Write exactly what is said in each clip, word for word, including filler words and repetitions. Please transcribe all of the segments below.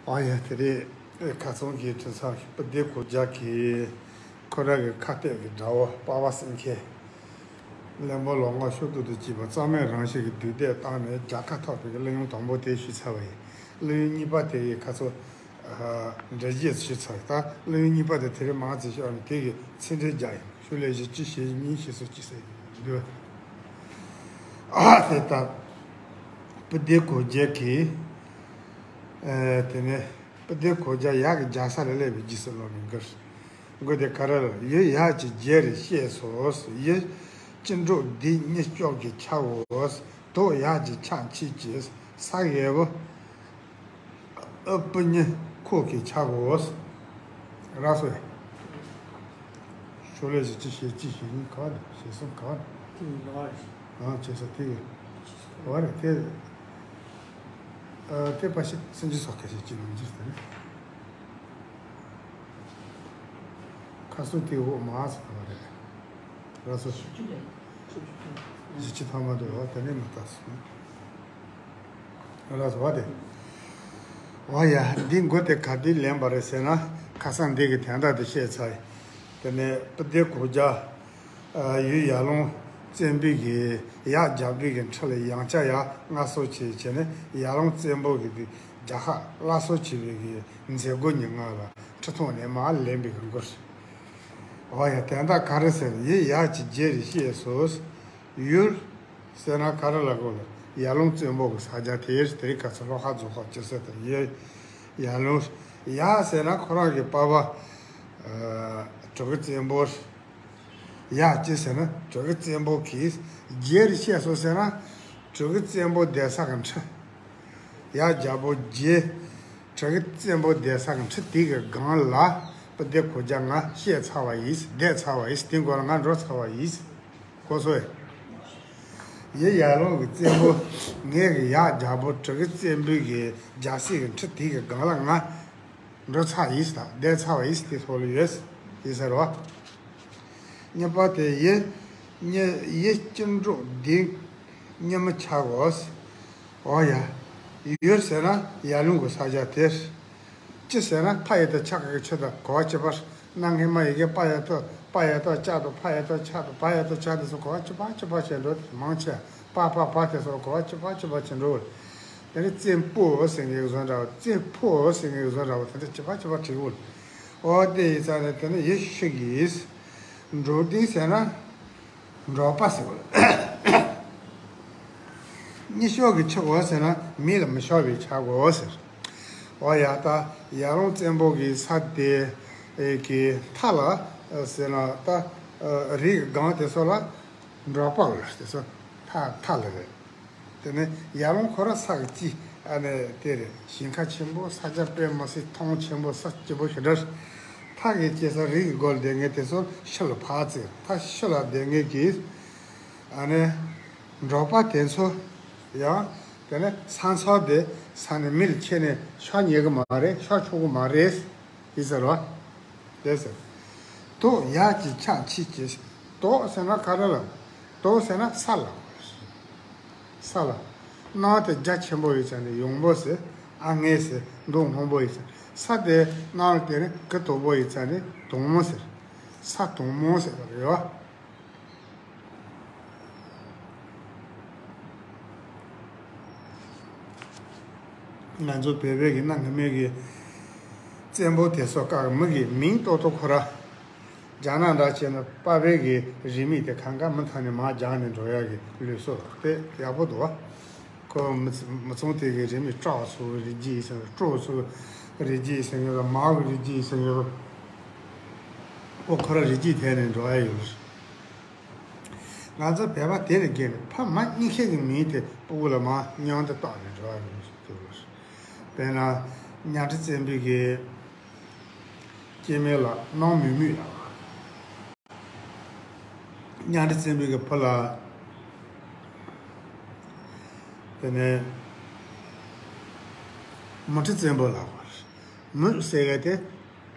ཨ་ཡ། དེ་རེད། ཁ་སང་གི་དྲི་བཟང་གི་སྤུ་ལྡེ་གོ་རྒྱལ་གྱི་ཁོ་ར་གི་ཁ་གཏད་ཀྱི་དགྲ་བོ་པ་ཕ་སེང་གེ་གླེན་པ་ལོ་ང་ཤོར་དུ་དུ་བྱས་པ་གཙང་མའི་རང་བཞིན་གྱི་བདུད་སྡེ་བཏང་ནས་རྒྱལ་ཁ་ཐོབ་པའི་གླུ་དབྱངས་དང་པོ་དེ་ཞུས་ཚར་བ་ཡིན། གླུ་དབྱངས་གཉིས་པ་དེ་ཡི་ཁ་ཚོ་འགྲེལ་བརྗོད་ཞུས་ཚར། ད་གླུ་དབྱངས་གཉིས་པ་དེ་དེ་རིང་མང་ཙམ་ཤོར་ནས་དེ་གི་ཚིག་འགྲེལ་རྒྱག་ཡིན། ཤུགས་ལས་བཞི་བཅུ་ཞེ་གཉིས་ཞེས་སོགས་ཅི་ཟེར་འདུག་ཨ་དེ་ལྟར་སྤུ་ལྡེ་གོ་རྒྱལ་གྱིས། ཨ་དེ་ནས་སྤུ་ལྡེ་གོ་རྒྱལ་ཡབ་ཀྱི་རྒྱལ་ས་ལ་སླེབས་པའི་རྗེས་སུ་ལོག་ནས་མགུར། མགུར་དེ་ག་རེ་ལ། ཡུལ་ཡབ་ཀྱི་རྗེ་རེད་ཤེས་སོ། ཡུལ་གཅིག་འགྲོ་འདི་གཉིས་སྐྱོབ་ཀྱི་ཆ་གོ། དོ་ཡབ་ཀྱི་ཕྱག་མཆིས་ཀྱི་ས་ཡོད་པོ། ཨ་སྤུ་ཉི་ཁོག་གི་ཆ་གོ། ར་སོ། ཤོ་ལོ་ཞིག་ཅི་ཞེས་ཅི་ཞེས་ཡིན་ག་ལ་ཞེས་སོང་ག་ལ། ཨང་ཅེས་སོ་དེ་ཡོད། བ་རེད་དེ། ཨ་དེ་པ་ཞིག་སེམས་ཅི་སོགས་ཁ་ཤས་ཅི་ལོང་ཅི་ཟེར། ཁ་སོ་དེ་འོག་མ་ཟེར་བ་རེད། ར་སོ། བཞི་བཅུ་ཐམ་པ་འདུག་བ་དེ་ནས་མ་ལྟ་སོང་། ལགས་སོ་བ་དེ། འོ་ཡ། འདི་མགོ་དེ་ག་དུས་ལེན་པ་རེད་ཟེར་ན། ཁ་སང་འདི་གི་དན་རྟགས་དེ་བཤད་ཚར་ཡིན། དེ་ནས་སྤུ་ལྡེ་གོ་རྒྱལ་ཡུལ་ཡར་ཀླུང་བཙན་པོའི་གི་ཡབ་རྒྱལ་པོའི་གི་ཁྲི་ལ་ཡང་བསྐྱར་ཡར་མངའ་གསོལ་བྱས་བྱས་ནས་ཡར་ཀླུང་བཙན་པོ་གི་དེ་རྒྱལ་ཁ་སླར་གསོ་བྱས་པའི་གི་མཛད་སྒོ་ཉིན་ལྔ་ལ་ཁྲི་སྟོང་ནས་མར་ལེན་པའི་གི་མགུར། འོ་ཡ། དན་རྟགས་ག་རེ་ཟེར། ཡུལ་ཡབ་ཀྱི་རྗེ་རེད་ཤེས་སོ། ཡུལ་ཟེར་ན་ག་རེ་ལབ་དགོས་ལ། ཡར་ཀླུང་བཙན་པོ་གི་ས་ཆ་དེ་དེའི་ཁ་ཚོ་ལྷོ་ཁ་རྫོང་ཁ་སྤྱི་སེ་དང་ཡུལ་ཡར་ཀླུང་། ཡབ་ཟེར་ན་ཁོ་རང་གི་པ་ཕ་གྲུ་གུ་བཙན་པོ། ཡབ་ཀྱི་ཟེར་ན་གྲུ་གུ་བཙན་པོ་གི་རྗེ་རེད་ཤེས་སོ་ཟེར་ན་གྲུ་གུ་བཙན་པོ་བསྡད་ས་གི་ཁྲི། ཡབ་རྒྱལ་པོ་རྗེ། གྲུ་གུ་བཙན་པོ་བསྡད་ས་གི་ཁྲི་དེ་གི་སྒང་ལ་སྤུ་ལྡེ་གོ་རྒྱལ་ང་བཤད་ཚར་བ་ཡིན། བསྡད་ཚར་བ་ཡིན། དེའི་མགོ་ལ་ང་འགྲོ་ཚར་བ་ཡིན། གོ་སོང་ངས། ཡུལ་ཡར་ཀླུང་གི་བཙན་པོ། ངའི་གི་ཡབ་རྒྱལ་པོ་གྲུ་གུ་བཙན་པོའི་གི་རྒྱལ་སྲིད་ཀྱི་ཁྲི་དེ་གི་སྒང་ལ་ང་འགྲོ་ཚར་ཡིན་ད། བསྡད་ཚར་བ་ཡིན། དེ་ཐོག་ལ་ཡོད་ཡིན་ཟེར་བ། གཉིས་པ་དེ་ཡུལ་གཉིས་ཡུལ་གཅིག་འགྲོ་འདི་གཉིས་མི་ཆག་གོ། འོ་ཡ། ཡུལ་ཟེར་ན་ཡར་ཀླུང་གི་ས་ཆ་དེ། གཅིག་ཟེར་ན་ཕ་ཡི་དང་ཆ་གི་ཆུ་དང་གོ་བ་གཅིག་པ། གནའ་སྔས་མ་ཡི་གེ་པ་ཡ་ཏོ་པ་ཡ་ཏོ་ལྕགས་དང་ཕ་ཡ་ཏོ་ཆ་དང་བ་ཡ་ཏོ་ཆ་དེ་ཚོ་གོ་བ་གཅིག་པ་གཅིག་པ་བྱས་འགྲོ་དེ་མང་ཆེ། པ་ཕ་བ་དེ་ཚོ་གོ་བ་གཅིག་པ་གཅིག་པ་བྱས་འགྲོ། དེ་ནི་བཙན་པོ་ཟེར་མཁན་བཟོ་འདྲ་བ། བཙན་ཕོ་ཟེར་མཁན་བཟོ་འདྲ་བ་དེ་འདྲ་གཅིག་པ་གཅིག་པ་བྲིས་འོ། འོ་དེ་ཡིན་ཙང་ནས་དེ་ནི་ཡུལ་ཤི་གིས། འགྲོ་འདི་ཟེར་ན་འགྲོ་པ་ཟེར་བ། གཉིས་ཤོག་གི་ཆག་གོ་ཟེར་ན་མི་ལ་མི་ཤོག་པའི་ཆག་གོ་ཟེར། འོ་ཡ། ད་ཡར་ཀླུང་བཙན་པོ་གི་ས་དེ་གི་མཐའ་ལ་ཟེར་ན་ད་རི་གི་སྒང་དེ་ཚོ་ལ་འགྲོ་པ་ལ་དེ་ཚོ་མཐའ་མཐའ་ལ་རེད། དེ་ནས་ཡར་ཀླུང་ཁོ་ར་ས་གི་དཀྱིལ་ཨ་ནི་དེ་རེད། ཞིང་ཁ་ཆེན་པོ། ས་ཆ་དཔེ་མི་སྲིད་མཐོང་ཆེན་པོ། ས་སྐྱིད་པོ་ཞེ་དྲག་མཐའ་གི་སྐྱེ་ས་རི་གི་སྒོ་ལ་བསྡད་མཁན་དེ་ཚོ་ཤི་ལ་ཕར་བརྩིས། ད་ཤི་ལ་བསྡད་མཁན་གྱི་ཨ་ནི་འབྲོག་པ་དེ་ཚོ་ཡང་དེ་ནས་ས་མཚམས་དེ་ས་ནས་མི་ལ་ཁྱེར་ནས་ཤོར་ཉན་གི་མ་རེད། ཤོར་ཆོག་གི་མ་རེད། ཡིན་ཟེར་བ། དེ་ཟེར། དོ་ཡབ་ཀྱི་ཕྱག་མཆིས་ཀྱི། དོ་ཟེར་ན་ག་རེ་ལ། དོ་ཟེར་ན་ས་ལ། ས་ལ། སྣང་དེ་རྒྱ་ཆེན་པོ་ཡིན་ཙང་ནི་ཡངས་པོ་ཟེར། ཨ་སྔས་ཟེར། མདོག་སྔོན་པོ་ཡིན་ཙང་། ས་དེ་སྣང་དེ་ནི་གུ་དོག་པོ་ཡིན་ཙང་ནི་དྭངས་མོ་ཟེར། ས་དྭངས་མོ་ཟེར་བ་རེད་བ། ང་ཚོ་བོད་པའི་གི་གནའ་སྔ་མོའི་གི་བཙན་པོ་དེ་ཚོ་བཀའ་མི་གི་མིང་ཏོག་ཏོག་ཁོ་ར་རྒྱ་ནག་འདྲ་བྱས་ན་པ་ཕའི་གི་རིས་མེད་དེ་གང་ག་མི་ཐང་ནས་མར་རྒྱག་ནས་འགྲོ་ཡ་གི་ལུགས་སྲོལ་དེ་ཡག་པོ་འདུག་བ། ཁོ་མི་མི་ཚང་དེ་གི་རིས་མེད་ཀྲོའུ་ཚོ་གི་རིགས་རྒྱུད་ཡིན་ཟེར། ཀྲོའུ་ཚོ་གི་རིགས་རྒྱུད་ཡིན་ཟེར་ཡོད་ལ། མའོ་གི་རིགས་རྒྱུད་ཡིན་ཟེར་ཡོད་ལ། ཨོ་ཁོ་ར་རིགས་རྒྱུད་དེ་ནས་འགྲོ་ཡ་ཡོད་ལ། ང་ཚོ་བོད་པ་དེ་ལས་བརྒལ་ནས་ཕ་མ་གཉིས་ཀའི་གི་མིང་དེ་སྤུ་གུ་ལ་མར་མཉམ་དུ་བཏགས་ནས་འགྲོ་བ་རེད་ཟེར་གྱི་ཡོད་རེད། དཔེར་ན་གཉའ་ཁྲི་བཙན་པོའི་གི་སྐྱེ་དམན་ལ་སྣང་མུན་མུན་ལབ་པ། གཉའ་ཁྲི་བཙན་པོའི་གི་བུ་ལ་དེ་ནས་མུ་ཁྲི་བཙན་པོ་ལབ་པ་རེད། མུ་ཟེར་མཁན་དེ་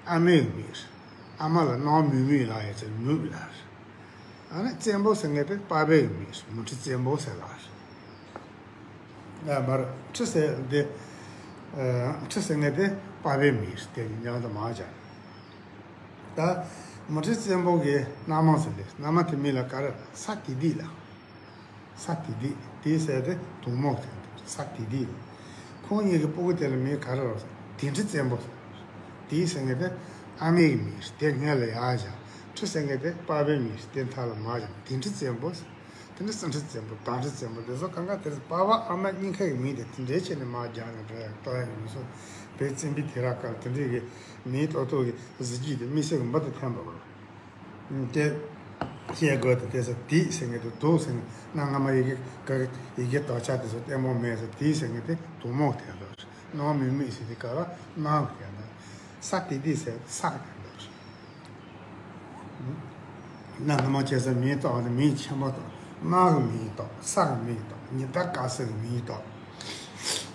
ཨ་མའི་གི་མིང་རེད། ཨ་མ་ལ་སྣང་མུན་མུན་ལབ་ཡ་ཚེ་མུ་ལབ་རེད། ཨ་ནི་བཙན་པོ་ཟེར་མཁན་དེ་པ་ཕའི་གི་མིང་རེད། མུ་ཁྲི་བཙན་པོ་ཟེར་ལབ་རེད། ཨ་མར་ཁྲི་ཟེར་འདི་ ཁྲི་ཟེར་མཁན་དེ་པ་ཕའི་མིང་རེད། དེ་ཉམས་དུ་མ་བྱ། ད་མུ་ཁྲི་བཙན་པོ་གི་མནའ་མ་ཟེར་ལེ། མནའ་མ་དེ་མིང་ལ་ག་རེ་ལབ། ས་དེ་དེ་ལབ། ས་དེ་དེ། དེ་ཟེར་དེ་དུང་མོ་ཟེར་དེ། ས་དེ་དེ་ལབ། ཁོང་གཉིས་ཀྱི་སྤུ་གུ་དེ་ལ་མིང་ག་རེ་ལབ་ཟེར། དེ་ཁྲི་བཙན་པོ་ཟེར། དེ་ཟེར་མཁན་དེ་ཨ་མའི་གི་མིང་རེད། དེ་སྔོན་ལ་ཡར་བཞག། ཁྲི་ཟེར་མཁན་དེ་པ་ཕའི་མིང་རེད། དེ་མཐའ་ལ་མར་བཞག། དེ་ཁྲི་བཙན་པོ་ཟེར། དེ་ནས་སྲིན་ཁྲི་བཙན་པོ། མདའ་ཁྲི་བཙན་པོ། དེ་ཚོ་གང་ག་དེར་པ་ཕ་ཨ་མ་གཉིས་ཀ་གི་མིང་དེ་དེ་འདྲའི་བྱས་ནས་མར་རྒྱག་ནས་འགྲོ་ཡག་གཏོང་ཡག་གི་མི་སོང་། བོད་བཙན་པོའི་དུས་རབས་སྐབས་དེ་འདྲའི་གི་མིང་ཏོག་ཏོག་གི་གཟི་བརྗིད་དེ་དམིགས་བསལ་གི་མུ་མཐུད་ཐོན་པ་རེད། དེ་བཤད་དགོས་དེ། དེ་ཚོ་དེ་ཟེར་མཁན་དེ་དུ་ཟེར་མཁན་གནའ་སྔ་མ་ཡི་གེ་ག་ཡི་གེ་དག་ཆ་དེ་ཚོ་ལྟད་མོ་མེད་ཟེར། དེ་ཟེར་མཁན་དེ་དུང་མོ་དེ་ལ་རེད། གནའ་མི་མིག་ཟེར་དེ་ག་ལ་གནའ་གི་དེ་ལ། ས་དེ་དེ་ཟེར་ས་གི་དེ་ལ་རེད། གནའ་སྔ་མ་བྱས་ཙང་མིང་བཏགས་ནས་མིང་ཆེན་པོ་བཏགས། གནའ་གི་མིང་བཏགས། ས་གི་མིང་བཏགས། ཉི་ཟླ་སྐར་ཚོད་ཀྱི་མིང་བཏགས།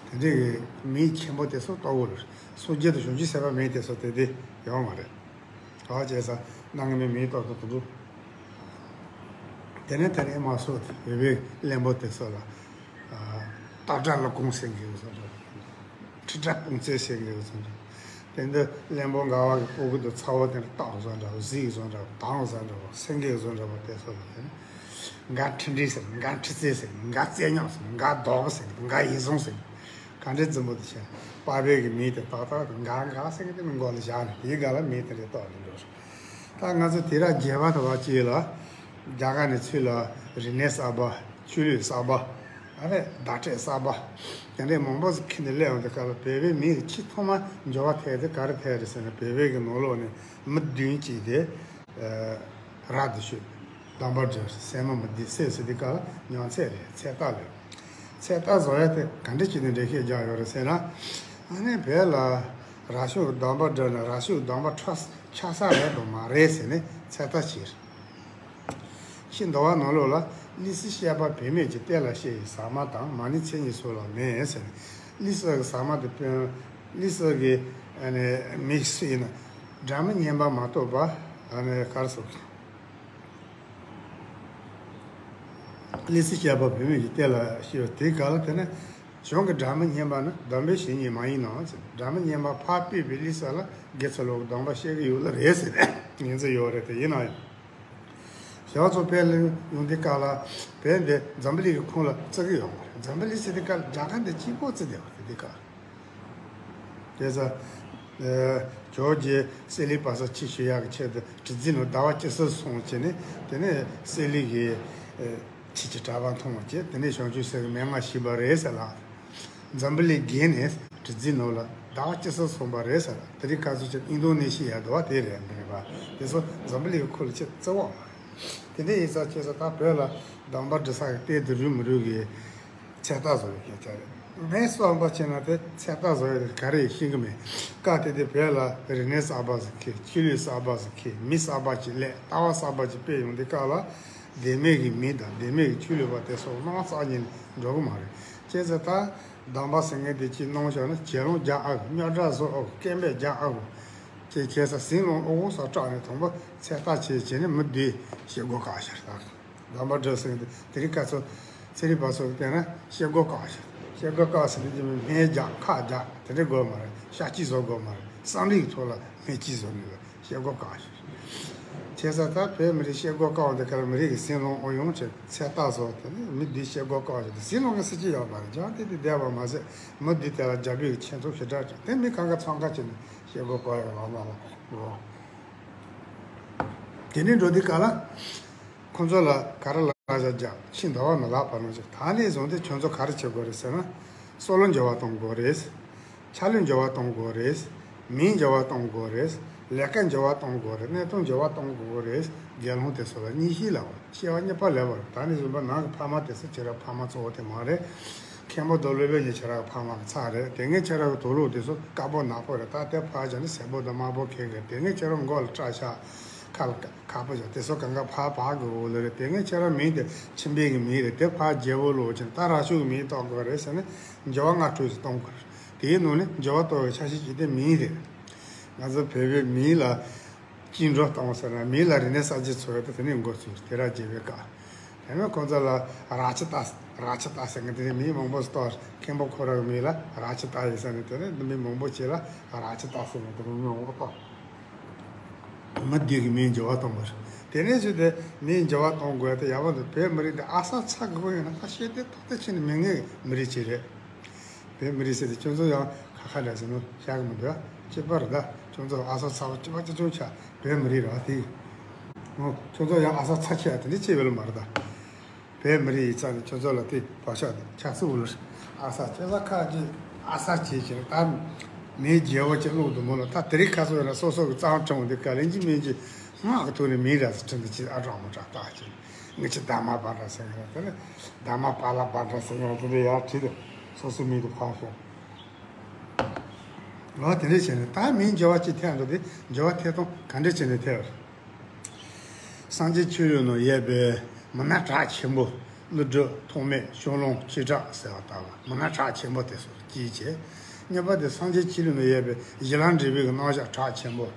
དེ་འདྲའི་གི་མིང་ཆེན་པོ་དེ་ཚོ་བཏགས་དགོས་རེད། སངས་རྒྱས་དང་བྱང་ཆུབ་སེམས་དཔའ་མིང་དེ་ཚོ་དེ་དེ་ཡོད་མ་རེད། ག་བྱས་ཙང་གནའ་སྔ་མོའི་མིང་བཏགས་དང་དེ་འདྲ། དེ་ནས་དེ་ནས་མ་སོ་དེ་བོད་པའི་བློན་པོ་དེ་ཚོ་ལ། སྟག་སྒྲ་ཀླུ་ཁོང་ཟེར་མཁན་བཟོ་འདྲ། ཁྲི་སྒྲ་སྤུང་རྩེ་ཟེར་མཁན་བཟོ་འདྲ། དེ་འདི་བློན་པོ་འགའ་བ་གི་སྤུ་གུ་དང་ཚ་བོ་དེ་སྟག་བཟོ་འདྲ་བོ། གཟིག་བཟོ་འདྲ་བོ། དང་བཟོ་འདྲ་བོ། སེང་གེ་བཟོ་འདྲ་བོ་དེ་ཚོ་ལ་དེ་ནི། འགའ་ཁྲི་འདྲེ་ཟེར། འགའ་ཁྲི་རྩེ་ཟེར། འགའ་རྩེ་ཉོག་ཟེར། འགའ་རྡོག་པ་ཟེར། འགའ་ཡིད་བཟུང་ཟེར། ག་འདྲའི་རྫུན་པོ་དེ་བྱས། པ་ཕའི་གི་མིང་དེ་ཏག་ཏག་དང་འགའ་འགའ་ཟེར་མཁན་དེ་ནི་མགོ་ལ་བཞག་ནས་དེའི་སྒང་ལ་མིང་དེ་འདྲ་བཏགས་ནས་འགྲོ། ད་ང་ཚོ་དུས་རབས་བརྒྱད་པ་དང་པོ་གཅིག་ལ་རྒྱ་གར་ནས་ཚུར་ལ་རིག་གནས་གསར་པ། ཆོས་ལུགས་གསར་པ། ཨ་ནི་བརྡ་སྤྲོད་གསར་པ། དེ་འདྲའི་མང་པོ་ཞིག་ཁྱེར་ནས་སླེབས་ཡོང་དུས་སྐབས་ལ་བོད་པའི་མིང་གི་ཆེས་ཐོག་མ་འགྱུར་བ་ཐེབས་དེ་ག་རེ་ཐེབས་རེད་ཟེར་ན། བོད་པའི་གི་ནང་ལོགས་ནས་མི་བདུན་གཅིག་དེ། ར་དེ་ཤོད། སྡོམ་པ་སྒྲིལ། སྲས་མོ་མི་བདེ་སྲས་ཟེར་དུས་སྐབས་ལ་མྱོང་ཚད་རེད། ཚད་ལྟ་རེད། ཚད་ལྟ་བཟོ་ཡ་དེ་ག་འདྲ་བྱས་ནས་འགྲེལ་བཤད་རྒྱག་ཡོད་རེད་ཟེར་ན། ཨ་ནི་བོད་ལ་ར་ཤོད་སྡོམ་པ་སྒྲིལ་ན་ར་ཤོད་སྡོམ་པ་འཁྲབ་ཆགས་ས་རེད་དང་མ་རེད་ཟེར་ནས་ཚད་ལྟ་བྱས། ཕྱི་འདུལ་བ་ནང་ལོགས་ལ་ལི་སི་བཤད་པ་བུད་མེད་ཀྱི་ལྟས་ལ་བཤད་པའི་ཟ་མ་དང་མ་ཎི་མཚན་ཉིད་སོགས་ལ་མེད་ཟེར་ནས། ལི་སི་གི་ཟ་མ་དེ་དཔོན། ལི་སི་གི་ཨ་ནི་མིག་སུ་ཡིན་ན་སྒྲ་མི་སྙན་པ་མ་གཏོགས་པ། ཨ་ནི་ག་རེ་ཟེར། ལི་སི་བཤད་པ་བུད་མེད་ཀྱི་ལྟས་ལ་བཤད་པ་དེའི་སྐབས་ལ། དེ་ནི་གཞུང་གི་སྒྲ་མི་སྙན་པ་ནི་སྡོམ་པའི་བྱེད་ཉིད་མ་ཡིན་ནོ་ཟེར། སྒྲ་མི་སྙན་པ་ཕར་སྤེལ་བའི་ལི་སི་ལ་དགེ་ཚུལ་སློང་གི་སྡོམ་པ་བཤད་ཀྱི་ཡོད་ལ་རེད་ཟེར་ནས་ངོས་འཛིན་ཡོད་རེད། དེ་ཡིན་ན་ཡང་། ཞེ་བ་ཚོ་བོད་ལ་ཡོང་དུས་སྐབས་ལ་བོད་འདི་འཛམ་བུ་གླིང་གི་ཁོངས་ལ་བརྩི་གི་ཡོད་མ་རེད། འཛམ་བུ་གླིང་ཟེར་དུས་སྐབས་ལ་རྒྱ་གར་འདི་གཅིག་པོ་བརྩི་བསྡད་པ་རེད། དེ་སྐབས། དེ་ཚོ། ཨ། ཇོ་རྗེ་གསེར་གླིང་པ་སངས་ཆོས་ཞུ་ཡག་གི་ཆེད་དུ་གྲུ་འཛིན་ནང་ཟླ་བ་བཅུ་གསུམ་སོང་བྱས་ནས། དེ་ནས་གསེར་གླིང་གི། ཨ། ཆོས་ཀྱི་གྲྭ་པ་མཐོང་བ་བྱས། དེ་ནས་བྱང་ཆུབ་སེམས་ཀྱི་མན་ངག་ཤེས་པ་རེད་ཟེར་ལ། འཛམ་བུ་གླིང་བརྒལ་ནས་གྲུ་འཛིན་ནང་ལ་ཟླ་བ་བཅུ་གསུམ་སོང་བ་རེད་ཟེར་ལ། དེ་རིང་ཁ་སང་ཆེ་ཨིན་རྡོ་ནེ་ཤི་ཡ་འདྲ་བ་དེ་རེད་མ་རེད་པ། དེ་ཚོ་འཛམ་བུ་གླིང་གི་ཁུལ་ལ་ཆེས་བརྩི་བ་མ་རེད། དེ་འདྲ་ཡིན་ཙང་ཁྱེད་ཚོ་ད་བོད་ལ་སྡོམ་པ་སྒྲིལ་ས་གི་ལྟས་དེ་རུལ་མི་རུལ་གི། ཚད་ལྟ་བཟོ་བའི་སྐད་ཆ་རེད། ངས་བསམ་པ་བྱས་ན་དེ་ཚད་ལྟ་བཟོ་ཡ་དེ་ག་རེ་ཡིན་ཤེས་ཀྱི་མེད། སྐབས་དེ་དུས་བོད་ལ་རིག་གནས་གསར་པ་ཟིག་འཁྱེར། ཆོས་ལུགས་གསར་པ་ཟིག་འཁྱེར། མི་གསར་པ་ཅིག་སླེབས། ལྟ་བ་གསར་པ་ཅིག་སྤེལ་ཡོང་དུས་སྐབས་ལ། བདེན་མེད་ཀྱི་མི་དང་བདེན་མེད་ཀྱི་ཆོས་ལུགས་པ་དེ་ཚོ་སྣང་བ་རྩ་ཉིད་ནས་འགྲོ་གི་མ་རེད། བྱས་ཙང་ད་སྡོམ་པ་ཟེར་མཁན་དེ་ཅིག་གནང་བཞག་ན་གྱེན་ལངས་རྒྱག་ཨ་གི། རྙོག་དྲ་བཟོ་ཨ་གི། སྐད་འབོད་རྒྱག་ཨ་གི། ཅེས་བྱས་ཙང་ཟིང་ལངས་ཨོ་ཨོ་ས་སྐྲག་ནས་དང་པོ་ཚད་ལྟ་བྱས་བྱས་ནས་མི་བདུན་ཞེད་སྒོ་བཀག་ཤར་ད། སྡོམ་པ་སྒྲིལ་ཟེར་མཁན་དེ་དེ་རིང་ཁ་སང་ཚན་རིག་པ་ཚོ་གིས་བལྟས་ན་ཞེད་སྒོ་བཀག་ཤག་ཞེད་སྒོ་བཀག་ཟེར་དུས་ཀྱི་སྨན་རྒྱག་ཁབ་རྒྱག་དེ་འདྲ་དགོས་མ་རེད། ཤ་སྐྱི་བཟོ་དགོས་མ་རེད། སང་ལི་གི་ཐོག་ལ་སྨན་སྐྱི་བཟོ་ནི་ལ་ཞེད་སྒོ་བཀག་ཤག་བྱས་ཙང་ད་བོད་མི་རིགས་ཞེད་སྒོ་བཀག་འོང་དུས་སྐབས་ལ་མི་རིགས་ཀྱི་ཟིང་ལངས་ཨོ་ཡོང་བྱས་ཚད་ལྟ་བཟོ། དེ་ནས་མི་འདི་ཞེད་སྒོ་བཀག་བྱས་ཏེ་ཟིང་ལངས་མཁན་སུ་གཅིག་ཡོད་མ་རེད། རྒྱང་ཐད་དེ་བསྡད་པ་མ་ཟད་མི་འདི་དེ་ལ་རྒྱ་བོད་ཀྱི་ཁྱད་མཚར་ཞེ་དྲག་བྱུང་། དེ་མི་གང་ག་འཚང་ཁ་བྱས་ནས་ཞེད་སྒོ་བཀག་ཡོད་མ་མ་ལ་འགྲོ། དེ་ནས་འགྲོ་དུས་སྐབས་ལ། ཁོང་ཚོ་ལ་ག་རེ་ལབ་བཞག་རྒྱུ། ཕྱི་འདུལ་བ་ནང་ལབ་པ་ནང་བཞིན་ད་ནས་བཟུང་སྟེ་ཁྱོད་ཚོ་ག་རེ་བྱེད་དགོས་རེད་ཟེར་ན། སྲོལ་ལུགས་འགྱུར་བ་གཏོང་དགོས་རེད། ཆ་ལུགས་འགྱུར་བ་གཏོང་དགོས་རེད། མིང་འགྱུར་བ་གཏོང་དགོས་རེད། ལས་ཀ་འགྱུར་བ་གཏོང་དགོས་རེད། གནས་སྟངས་འགྱུར་བ་གཏོང་དགོས་རེད། དགེ་སློང་དེ་ཚོ་ལ་གཉིས་ཤིག་ལབ་པ། སྐྱེ་བ་གཉིས་པ་ལབ་པ་རེད། ད་ནས་བཟུང་པ་ནང་གི་ཕ་མ་དེ་ཚོ་ཁྱེད་རང་ཕ་མ་གཙོ་བོ་དེ་མ་རེད། མཁན་པོ་རྡོ་ལོ་པའི་ཉེ་ཁྱེད་རང་གི་ཕ་མ་གི་ཚབ་རེད། དེ་སྔའི་ཁྱེད་རང་གི་དུག་ལོག་དེ་ཚོ་དཀར་པོ་ནག་པོ་རེད། ད་དེ་ཕར་བཞག་ནས་སེར་པོ་དང་དམར་པོ་ཁྱེད་ཀྱི་རེད། དེ་སྔའི་ཁྱེད་རང་མགོ་ལ་སྐྲ་ཤད་ཁ་ལ་ཁ་པོ་བཞག་དེ་ཚོ་གང་ག་ཕར་བག་གི་འོག་ལ་རེད། དེ་སྔའི་ཁྱེད་རང་མིང་དེ་ཁྱིམ་པའི་གི་མིང་རེད། དེ་ཕར་རྒྱལ་པོ་ལོག་ཕྱིན་ད་ར་ཤུག་གི་མིང་གཏོང་དགོས་རེད་ཟེར་ནས་འགྱུར་བ་སྔ་དྲོས་སུ་གཏོང་དགོས་རེད། དེའི་ནང་ནས་འགྱུར་བ་གཏོང་བའི་ཆ་ཤས་གཅིག་དེ་མིང་རེད། ང་ཚོ་བོད་པའི་མིང་ལ་བཅིངས་འགྲོལ་གཏོང་ཟེར་ན་མིང་ལ་རིག་གནས་གསར་བརྗེ་ཚོགས་ཡོད་དེ་དེ་ནས་འགོ་ཚུགས་དུས་རབས་བརྒྱད་པའི་སྐབས། དེ་ནས་ཁོང་ཚོ་ལ་ར་ཆི་ཏ། ར་ཆ་ཏ་ཟེར་མཁན་དེ་ནས་མི་མང་པོ་ཞིག་བཏགས། མཁན་པོ་ཁོ་རང་གི་མིང་ལ་ར་ཆ་ཏ་ཡིན་ཟེར་ནས། དེ་ནས་མི་མང་པོ་ཅིག་ལ་ར་ཆ་ཏ་ཟེར་ནས་དེ་ནས་མི་མང་པོ་བཏགས། མི་སྡེ་གི་མིང་འགྱུར་བ་གཏོང་དགོས། དེ་ནས་བཟོས་ཏེ་མིང་འགྱུར་བ་གཏོང་དགོས་ཏེ། ཡག་པོ་འདུག་བོད་མི་རིགས་འདི་ཨ་གསར་ཚ་དགོས་ཡོད་ན། ད་ཤེས་ལྡན་ཏག་ཏག་བྱས་ནས་མི་ངན་མི་རིགས་ཅིག་རེད། བོད་མི་རིགས་ཟེར་དེ་ཁྱོད་ཚོ་ཡང་ཁ་ཁ་འདྲ་ཟེར་ནོ་བཤད་གི་མི་འདུག་གཅིག་པ་རེད། ད་ཁྱོད་ཚོ་ཨ་གསར་ཚ་བ་གཅིག་པ་གཅིག་ཆུང་ཆ་བོད་མི་རིགས་རེད་དེ། ཁྱོད་ཚོ་ཡང་ཨ་གསར་ཚ་ཆེ་བ་དེ་འདྲ་ཅིག་ཡོད་ལ་མ་རེད་ད། བོད་མི་རིགས་ཡིན་ཙང་ནས་ཁྱོད་ཚོ་ལ་དེ་བག་ཆགས་དེ་ཆགས་སྲིད་འོ་ལ། ཨ་གསར་ཁྱོད་ཚོ་ཁ་ཅིག་ཨ་གསར་བྱེད་ཅིག་ད་མི་རྒྱལ་པོ་ཅིག་བླུག་འདུག་མོ་ལ། ད་དེ་རིང་ཁ་སང་ཡོད་ན་སོ་སོ་གི་གཙང་གྲོང་འདི་ག་ལེན་གྱི་མིན་གྱི་སྔགས་ཀྱི་ཐོག་ནས་མིང་ར་ཟེར་ཁྲིད་འདི་ཅིག་ཨ་གྲོགས་མོ་གྲགས་རྟགས་ཅིག་ངི་ཆི་དྷརྨ་པཱ་ལ་ཟེར་ཡོད་དེ་ནས་དྷརྨ་པཱ་ལ་པཱ་ལ་ཟེར་ཡོད་དེ་ནས་ཡར་བྲིས་ཏེ་སོ་སོའི་མིང་དེ་ཕར་ཤོག་ལོ་དེ་འདྲས་བྱས་ནས་ད་མིང་འགྱུར་བ་ཅིག་ཐེབས་འགྲོ་དེ། འགྱུར་བ་ཐེབས་སྟངས་ག་འདྲས་བྱས་ནས་ཐེབས། སངས་རྒྱས་ཆོས་ལུགས་ནང་ཡོད་པའི་མི་སྣ་གྲགས་ཆེན་པོ། ཀླུ་སྒྲུབ་ཐོགས་མེད་ཤོ་ལོ་ཀ་ཆོས་གྲགས་ཟེར་བ་ལྟ་བུ་མི་སྣ་གྲགས་ཆེན་པོ་དེ་ཚོ་གཅིག་བྱས། གཉིས་པ་དེ་སངས་རྒྱས་ཆོས་ལུགས་ནང་ཡོད་པའི་གཞི་ལམ་འབྲས་བུའི་རྣམ་གཞག་གྲགས་ཆེན་པོ།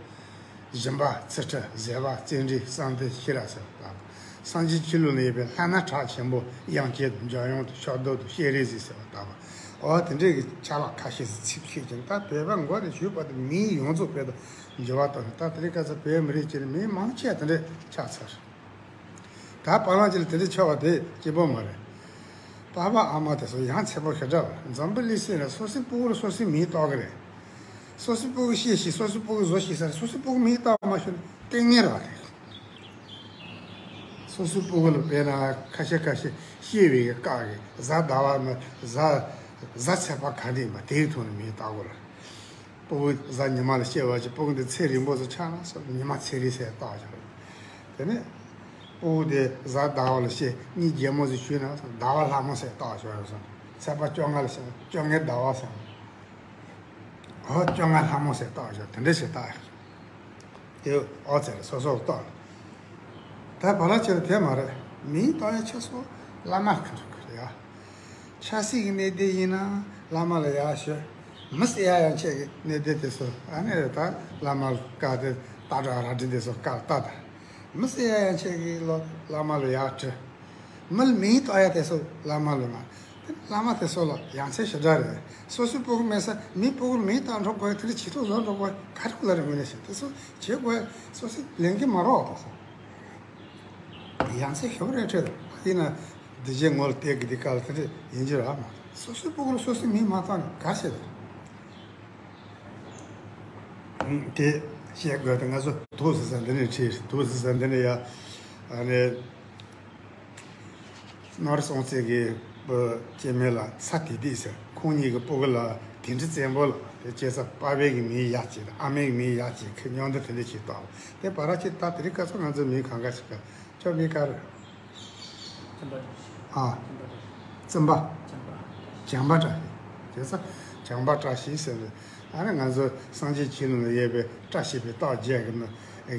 སྦྱིན་པ་ཚུལ་ཁྲིམས་བཟོད་པ་བརྩོན་འགྲུས་བསམ་གཏན་ཤེས་རབ་ཟེར་བ་ལྟ་བུ། སངས་རྒྱས་ཆོས་ལུགས་ནང་ཡོད་པའི་ལྷ་སྣ་གྲགས་ཆེན་པོ། དབྱངས་ཅན་དང་འཇམ་དབྱངས་དང་ཕྱག་རྡོར་དང་སྤྱན་རས་གཟིགས་ཟེར་བ་ལྟ་བུ། འོ་དེ་འདྲས་ཀྱི་ཆ་ལག་ཁ་ཤས་ཤིག་ཚིག་ཤེས་ཀྱང་། ད་བོད་པ་མགོ་ནས་གཞུག་བར་དུ་མིང་ཡོངས་རྫོགས་བོད་དུ་འགྱུར་བ་བཏང་ནས། ད་དེ་རིང་ཁ་སང་བོད་མི་རིགས་ཀྱི་མིང་མང་ཆེ་བ་དེ་འདྲས་ཆགས་ཚར། ད་བ་ལང་ཅིག་ལ་དེ་འདྲས་ཆགས་པ་དེ་སྐྱིད་པོ་མ་རེད། པ་ཕ་ཨ་མ་དེ་ཚོ་ཡ་མཚན་པོ་ཞེ་དྲག་པ་རེད། འཛམ་བུ་གླིང་སྲིད་ལ་སོ་སོའི་སྤུ་གུ་ལ་སོ་སོའི་མིང་བཏགས་ཀྱི་རེད། སོ་སོའི་སྤུ་གུ་ཤེས་ཤིག་སོ་སོའི་སྤུ་གུ་བཟོ་ཤིག་ཟེར། སོ་སོའི་སྤུ་གུ་མིང་བཏགས་མ་ཤེས་ན་ལྟས་ངན་རེད་པ། སོ་སོའི་སྤུ་གུ་ལ་དཔེར་ན་ཁ་ཤས་ཁ་ཤས་ཤེས་པའི་སྐབས་ཀྱི་གཟའ་ཟླ་བ་ན་གཟའ་གཟའ་ཚེས་པ་ག་འདྲ་ཡིན་པ་དེའི་ཐོག་ནས་མིང་བཏགས་དགོས་ལ། སྤུ་གུ་གཟའ་ཉི་མ་ལ་སྐྱེས་པ་ཅིག་སྤུ་གུ་འདི་ཚེ་རིང་པོ་ཟིག་ཆགས་ན་ཉི་མ་ཚེ་རིང་ཟེར་བཏགས་བཞག་དེ་ནས་སྤུ་གུ་དེ་གཟའ་ཟླ་བ་ལ་སྐྱེས་གཉིད་རྒྱལ་མོ་ཟིག་ཞུས་ན་ཟླ་བ་ལྷ་མོ་ཟེར་བཏགས་བཞག་ཡོད་སོང་། ཚེས་པ་བཅོ་ལྔ་ལ་སྐྱེས་ན་བཅོ་ལྔའི་ཟླ་བ་ཟེར། འོ་བཅོ་ལྔ་ལྷ་མོ་ཟེར་བཏགས་བཞག་དེ་འདྲ་ཞིག་བཏགས་ཡོད། དེ་ཨོ་ཙེ་རེད། སོ་སོར་གཏོགས། ད་བ་ལ་ཅིག་ལ་དེ་མ་རེད། མིང་བཏགས་ཡ་ཆ་སོ་བླ་མ་གི་འགྲོ་གི་རེད་ཡ། ཆབ་སྲིད་ཀྱི་གནད་དོན་ཡིན་ན་བླ་མ་ལ་ཡར་ཞུ། མི་སེར་ཡ་ཡང་ཆེད་ཀྱི་གནད་དོན་དེ་ཚོ་ཨ་ནི་རེད། ད་བླ་མ་ལ་བཀའ་དེ་ལྟ་གྲ་ར་འདྲི་དེ་ཚོ་བཀའ་ལྟ་ད། མི་སེར་ཡ་ཡང་ཆེད་ཀྱི་ལོ་བླ་མ་ལ་ཡར་དྲི། མི་ལ་མིང་བཏགས་ཡ་དེ་ཚོ་བླ་མ་ལ་མ། དེ་བླ་མ་དེ་ཚོ་ལ་ཡ་མཚན་ཞེ་དྲག་རེད། སོ་སོའི་སྤུ་གུ་མེད་ས་མིའི་སྤུ་གུ་ལ་མིང་བཏགས་འགྲོ་དགོས། དེ་འདྲ་བྱེད་ཐུབ་བཟོ་འགྲོ་དགོས་ག་རེ་ལ་རེ་དངོས་གནས་བྱེད་དེ་ཚོ་བྱེད་དགོས། སོ་སོའི་ལས་འགན་མ་རོགས་དེ་ཚོ་ཡ་མཚན་ཞེ་པོ་རེད་འཕྲོད། ཡིན་ན་འདི་རྗེས་ངོ་ལ་བལྟས་ཀྱི་འདི་ག་ལ་དེ་འདྲ་ཡིན་གྱི་ར་མ། སོ་སོའི་སྤུ་གུ་ལ་སོ་སོའི་མིང་མ་བཏགས་ན་ག་རེ་བྱེད་དེ། དེ་བཤད་དགོས་དེ་ང་ཚོ་དུག་ཟེར་ས་འདི་ནས་ཁྲིད། དུག་ཟེར་ས་འདི་ནས་ཡ། ཨ་ནི་ནོར་སྲོང་བཙན་གྱི་བུ་སྐྱེ་དམན་ལ་ཚ་དེ་དིག་ཟེར། ཁོང་གཉིས་ཀྱི་སྤུ་གུ་ལ་དིན་ཀྲི་བཙན་པོ་ལ་དེ་བྱས་ཙང་པ་ཕའི་གི་མིང་ཡ་གཅིག་དང་ཨ་མའི་གི་མིང་ཡ་གཅིག་ཁོས་མཉམ་དུ་དེ་འདྲ་བྱས་བཏགས། དེ་བ་ར་ཅིག་ད་དེ་རིང་ཁ་སང་ང་ཚོའི་མིང་གང་ག་ཞིག་ག་ཁྱོད་མིང་ག་རེ། ཨ། བཙུན་པ། བྱམས་པ་བཀྲ་ཤིས། བྱས་ཙང་བྱམས་པ་བཀྲ་ཤིས་ཟེར་ནས། ཨ་ནི་ང་ཚོ་སངས་རྒྱས་ཆོས་ལུགས་ལ་ཡོད་པའི་བཀྲ་ཤིས་པའི་རྟགས་བརྒྱད་ཀྱི་ནང་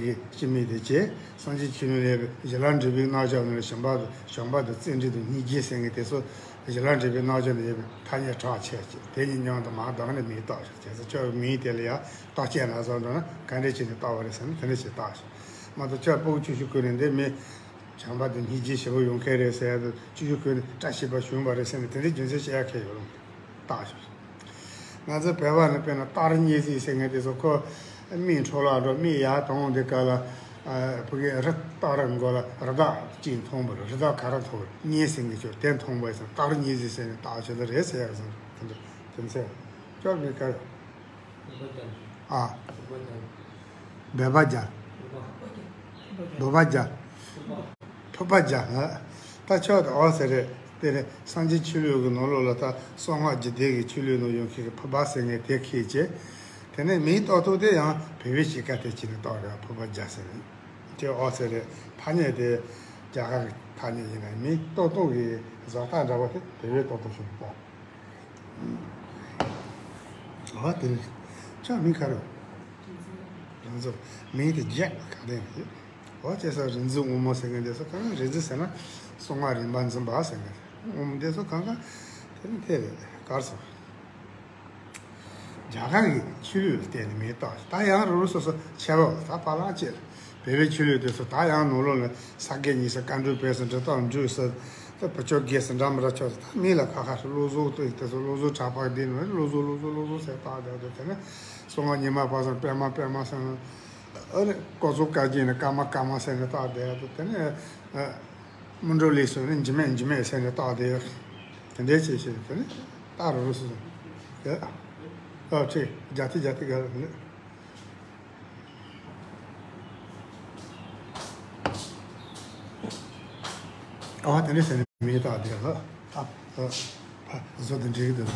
གི་སྤྱི་མིང་དེ་བྱས། སངས་རྒྱས་ཆོས་ལུགས་ལ་ཡོད་པའི་གཞི་ལམ་འབྲས་བུའི་རྣམ་གཞག་ནང་ལ་བྱམས་པ་དང་བྱམས་པ་དང་བརྩོན་འགྲུས་དང་སྙིང་རྗེ་ཟེར་མཁན་དེ་ཚོ་གཞི་ལམ་འབྲས་བུའི་རྣམ་གཞག་ནང་ཡོད་པའི་ཐ་སྙད་གྲགས་ཆེ་ཆེ་དེ་གཉིས་མཉམ་དུ་མར་བསྡམས་ནས་མིང་བཏགས་ཤག་བྱས་ཙང་ཁྱོད་ཀྱི་མིང་དེ་ལ་ཡང་རྟགས་ཅན་ལ་བཟོ་འདོད་ན་ག་འདྲས་བྱས་ནས་བཏགས་པ་རེད་ཟེར་ན་དེ་འདྲས་བྱས་བཏགས་ཤག་མ་གཏོགས་ཁྱོད་སྤུ་གུ་ཆུང་ཆུང་ཀུན་ནས་འདི་མི། བྱམས་པ་དང་སྙིང་རྗེ་ཞེ་པོ་ཡོད་མཁན་རེད་ཟེར་ཡ་དང་སྤྱི་ཡོངས་ཀུན་ནས་བཀྲ་ཤིས་པ་བྱུང་བ་རེད་ཟེར་ནས་དེ་འདྲའི་རྒྱུ་མཚན་བཤད་ཡ་གང་ཡང་ཡོད་རུང་བཏགས་ཤོག་ང་ཚོའི་བོད་པ་ནི་དཔེར་ན་སྟག་རི་གཉན་གཟིགས་ཟེར་མཁན་དེ་ཚོ་ཁོ་མིའི་འཕྲོ་བརླག་འགྲོ་མི་ཡར་དོང་འདི་ག་ལ་ཕ་གི་རི་སྟག་རི་མགོ་ལ་རི་དྭགས་གཅིག་མཐོང་བ་རེད། རི་དྭགས་ག་རེ་མཐོང་བ་རེད། གཉན་ཟེར་མཁན་ཆོ་དེ་མཐོང་བ་ཡིན་ཙང་སྟག་རི་གཉན་གཟིགས་ཟེར་ནས་བཏགས་ཆོག་ད་རེད་ཟེར་ཡ་གི་ཟེར་དེ་འདྲ་དེ་ཚོ་ཁྱོད་མི་དཀར། ཨ། བོད་པ་རྒྱལ། བོད་པ་རྒྱལ། ཕུ་པ་རྒྱལ། ད་ཆོག་ད་འོ་ཟེར་རེད། དེ་ནས་སངས་རྒྱས་ཆོས་ལུགས་ཀྱི་ནང་ལོགས་ལ་ད་གསང་སྔགས་རྒྱུད་སྡེ་གི་ཆོས་ལུགས་ནང་ཡོང་མཁན་གྱི་ཕུ་པ་ཟེར་མཁན་དེ་ཁྱེད་ཀྱིས། དེ་ནས་མིང་བཏགས་ཐོག་དེ་ཡང་བོད་པའི་གཤིས་ཀ་དེ་ཁྱེད་ནས་བཏགས་རེད། ཕུ་པ་རྒྱལ་ཟེར་རེད། དེ་འོ་ཟེར་རེད། ཐ་སྙད་དེ་རྒྱ་གར་གྱི་ཐ་སྙད་ཡིན་ན་མིང་བཏགས་ཐོག་གི་བཟོ་ལྟ་འདྲ་བོ་དེ་བོད་པའི་བཏགས་ཐོག་ཞིག་བཏགས། འོ་དེ་རེད། ཁྱོད་མིང་ག་རེ། རིག་འཛིན། མིང་དེ་རྒྱ་ག་དེ་རེད། འོ་བྱས་ཙང་རིག་འཛིན་དབང་མོ་ཟེར་མཁན་དེ་ཚོ་གང་ག་རིག་འཛིན་ཟེར་ན་གསང་སྔགས་རིམ་པ་འཛིན་པ་ཟེར་མཁན་དབང་མོ་དེ་ཚོ་གང་ག་དེ་ནི་དེ་རེད་གར་སོང་། རྒྱ་གར་གྱི་ཆོས་ལུགས་ལ་བརྟེན་ནས་མིང་བཏགས། ད་ཡང་རང་རང་སོ་སོ་ཁྱད་པར་ད་བ་ལང་ཅིག་རེད། བོད་པའི་ཆོས་ལུགས་དེ་ཚོ་ད་ཡང་ནང་ལོགས་ནས་ས་དགེ་བསྙེན་ས་བཀའ་འགྲོ་ཕེབས་ས་འབྲི་སྟག་འབྲུག་ས། བུ་ཆོས་དགེ་ཟེར་འདྲ་མི་འདྲ་ཆོག་ཟེར། ད་མི་ལ་ཁ་ཁ་ཧྲི་བློ་བཟོ་ཏོ་ཡིག་དེ་ཚོ་བློ་བཟོ་གྲྭ་པ་འདི་ནི་བློ་བཟོ་བློ་བཟོ་བློ་བཟོ་ཟེར་བཏགས་བསྡད་དེ། དེ་ནས་གསང་སྔགས་ཉི་མ་པ་སང་པད་མ་པད་མ་ཟེར་ན། ཨ་ནི་སྐོར་ཚོགས་བཀའ་བརྒྱད་ནི་ཀརྨ་ཀརྨ་ཟེར་ནས་བཏགས་བསྡད་དེ། དེ་ནས་ཨ་སྨིན་གྲོལ་ལེགས་སོ་ནི་འཇིགས་མེད་འཇིགས་མེད་ཟེར་ནས་བཏགས་བསྡད། དེ་འདྲའི་ཆེ་ཆེ་དེ་ནས་བཏགས་རུ་རུ་སོ་སོ། ཨ་ཁྲིད་རྒྱ་ཐི་རྒྱ་ཐི་ག་ལ་ནི། ཨ་དེ་འདྲ་ཟེར་ནས་མི་ལྟ་དེ་ལ། ཨ་ཨ་ཨ་བཟོ་དེ་འགྲིག་གི་འདུག་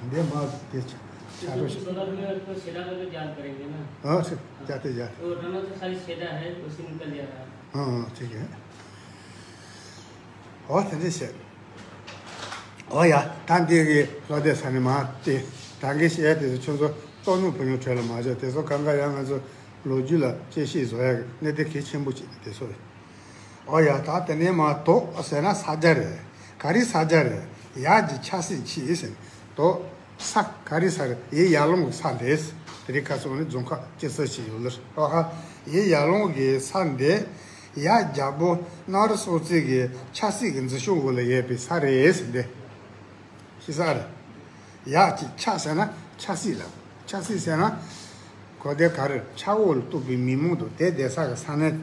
འདི་མ་དེ་ཆ་ཆ་རོ་ཞིག་ཨ་ཁྲིད་རྒྱ་ཐི་རྒྱ་ཐི། ཨ་ཁྲིད་རྒྱ་ཐི་རྒྱ་ཐི། वो दोनों तो खाली छेदा है, उसी निकल जा रहा है। ཨ་ཨ་ཁྲིད་རྒྱ། ཨོ་དེ་འདྲ་བྱས། ཨོ་ཡ། ད་འདི་གི་ལྷ་སྡེ་ས་ནས་མ་དེ་ད་གིན་བཤད་དེ་ཚོ་ཁྱོད་ཚོ་རྟོགས་ནུས་ཕུན་སུམ་ཚོགས་ལ་མ་བྱོས། དེ་ཚོ་གང་ག་ཡང་ང་ཚོ་ལོ་རྒྱུས་ལ་དཔྱད་ཤེས་བཟོ་ཡ་གི་གནད་དོན་གལ་ཆེན་པོ་ཅིག་དེ་ཚོ་རེད། ཨོ་ཡ། ད་དེ་ནས་མ་དོ་ཟེར་ན་ས་རྒྱ་རེད། ག་རེ་ས་རྒྱ་རེད། ཡ་གི་ཆ་སྲིད་ཆི་ཟེར། དོ། ས་ག་རེ་ས་རེད། ཡི་ཡར་ཀླུང་གི་ས་འདི། དེ་རིང་ཁ་སང་ནི་རྫོང་ཁག་སྤྱི་སྲིད་ཅིག་ཡོད་ལ། ཨོ་ཧ། ཡི་ཡར་ཀླུང་གི་ས་འདི། ཡ་རྒྱལ་པོ་སྣང་རི་སྲོང་བཙན་གྱི་ཆབ་སྲིད་ཀྱི་མཛུབ་ཤོག་འོག་ལ་ཡོད་པའི་ས་རེད་ཟེར་འདི། ཤེས་ས་རེད། ཡ་གི་ཆ་ཟེར་ན་ཆབ་སྲིད་ལ། ཆབ་སྲིད་ཟེར་ན་གོ་དེ་ག་རེ་ཆབ་འོག་ལ་གཏོགས་པའི་མི་མང་དང་དེ་བསྡད་ས་གི་ས་གནས་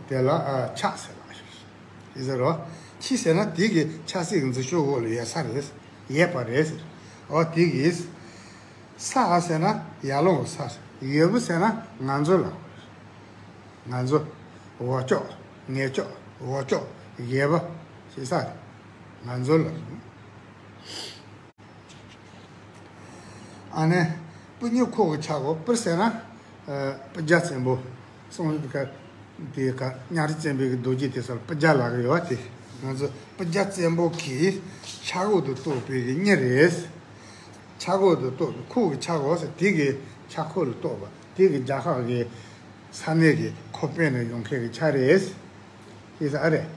དེ་ལ་ཨ་ཆབ་ཟེར་ལ། ཤེས་ས་རེད། ཆི་ཟེར་ན་དེ་གི་ཆབ་སྲིད་ཀྱི་མཛུབ་ཤོག་འོག་ལ་ཡོད་ས་རེད། ཡོད་པ་རེད་ཟེར། ཨོ་དེ་གི་ས་ཟེར་ན་ཡར་ཀླུང་གི་ས་ཟེར། ཡོད་པ་ཟེར་ན་ང་ཚོ་ལ། ང་ཚོ་འོག་ཕྱོགས། ངེད་ཕྱོགས། འོག་ཕྱོགས། ཡོད་པ་ཞེས་ས་རེད། ང་ཚོ་ལ། ཨ་ནི་སྤུ་ཉི་ཁོག་གི་ཆ་གོ་སྤུར་ཟེར་ན། ཨ་སྤུ་རྒྱལ་བཙན་པོ། སོང་ཡོད་ཀ་དེ་ཀ་གཉའ་ཁྲི་བཙན་པོའི་གི་རྡོ་རྗེ་དེ་སོགས་སྤུ་རྒྱལ་ལགས་ཡོད་པ་དེ། ང་ཚོ་སྤུ་རྒྱལ་བཙན་པོ་གི་ཆབ་འོག་ཏུ་གཏོགས་པའི་གི་མི་རེད། ཆབ་འོག་ཏུ་གཏོགས་པའི་ཁོག་གི་ཆ་གོ་ཟེར་དེ་གི་ཆབ་ཁོག་ལ་གཏོགས་པ་དེ་གི་རྒྱལ་ཁབ་གི་ས་གནས་ཀྱི་ཁོ་པའི་ནང་ཡོང་མཁན་གྱི་ཆ་རེད། ཤེས་ས་ཨ་རེད།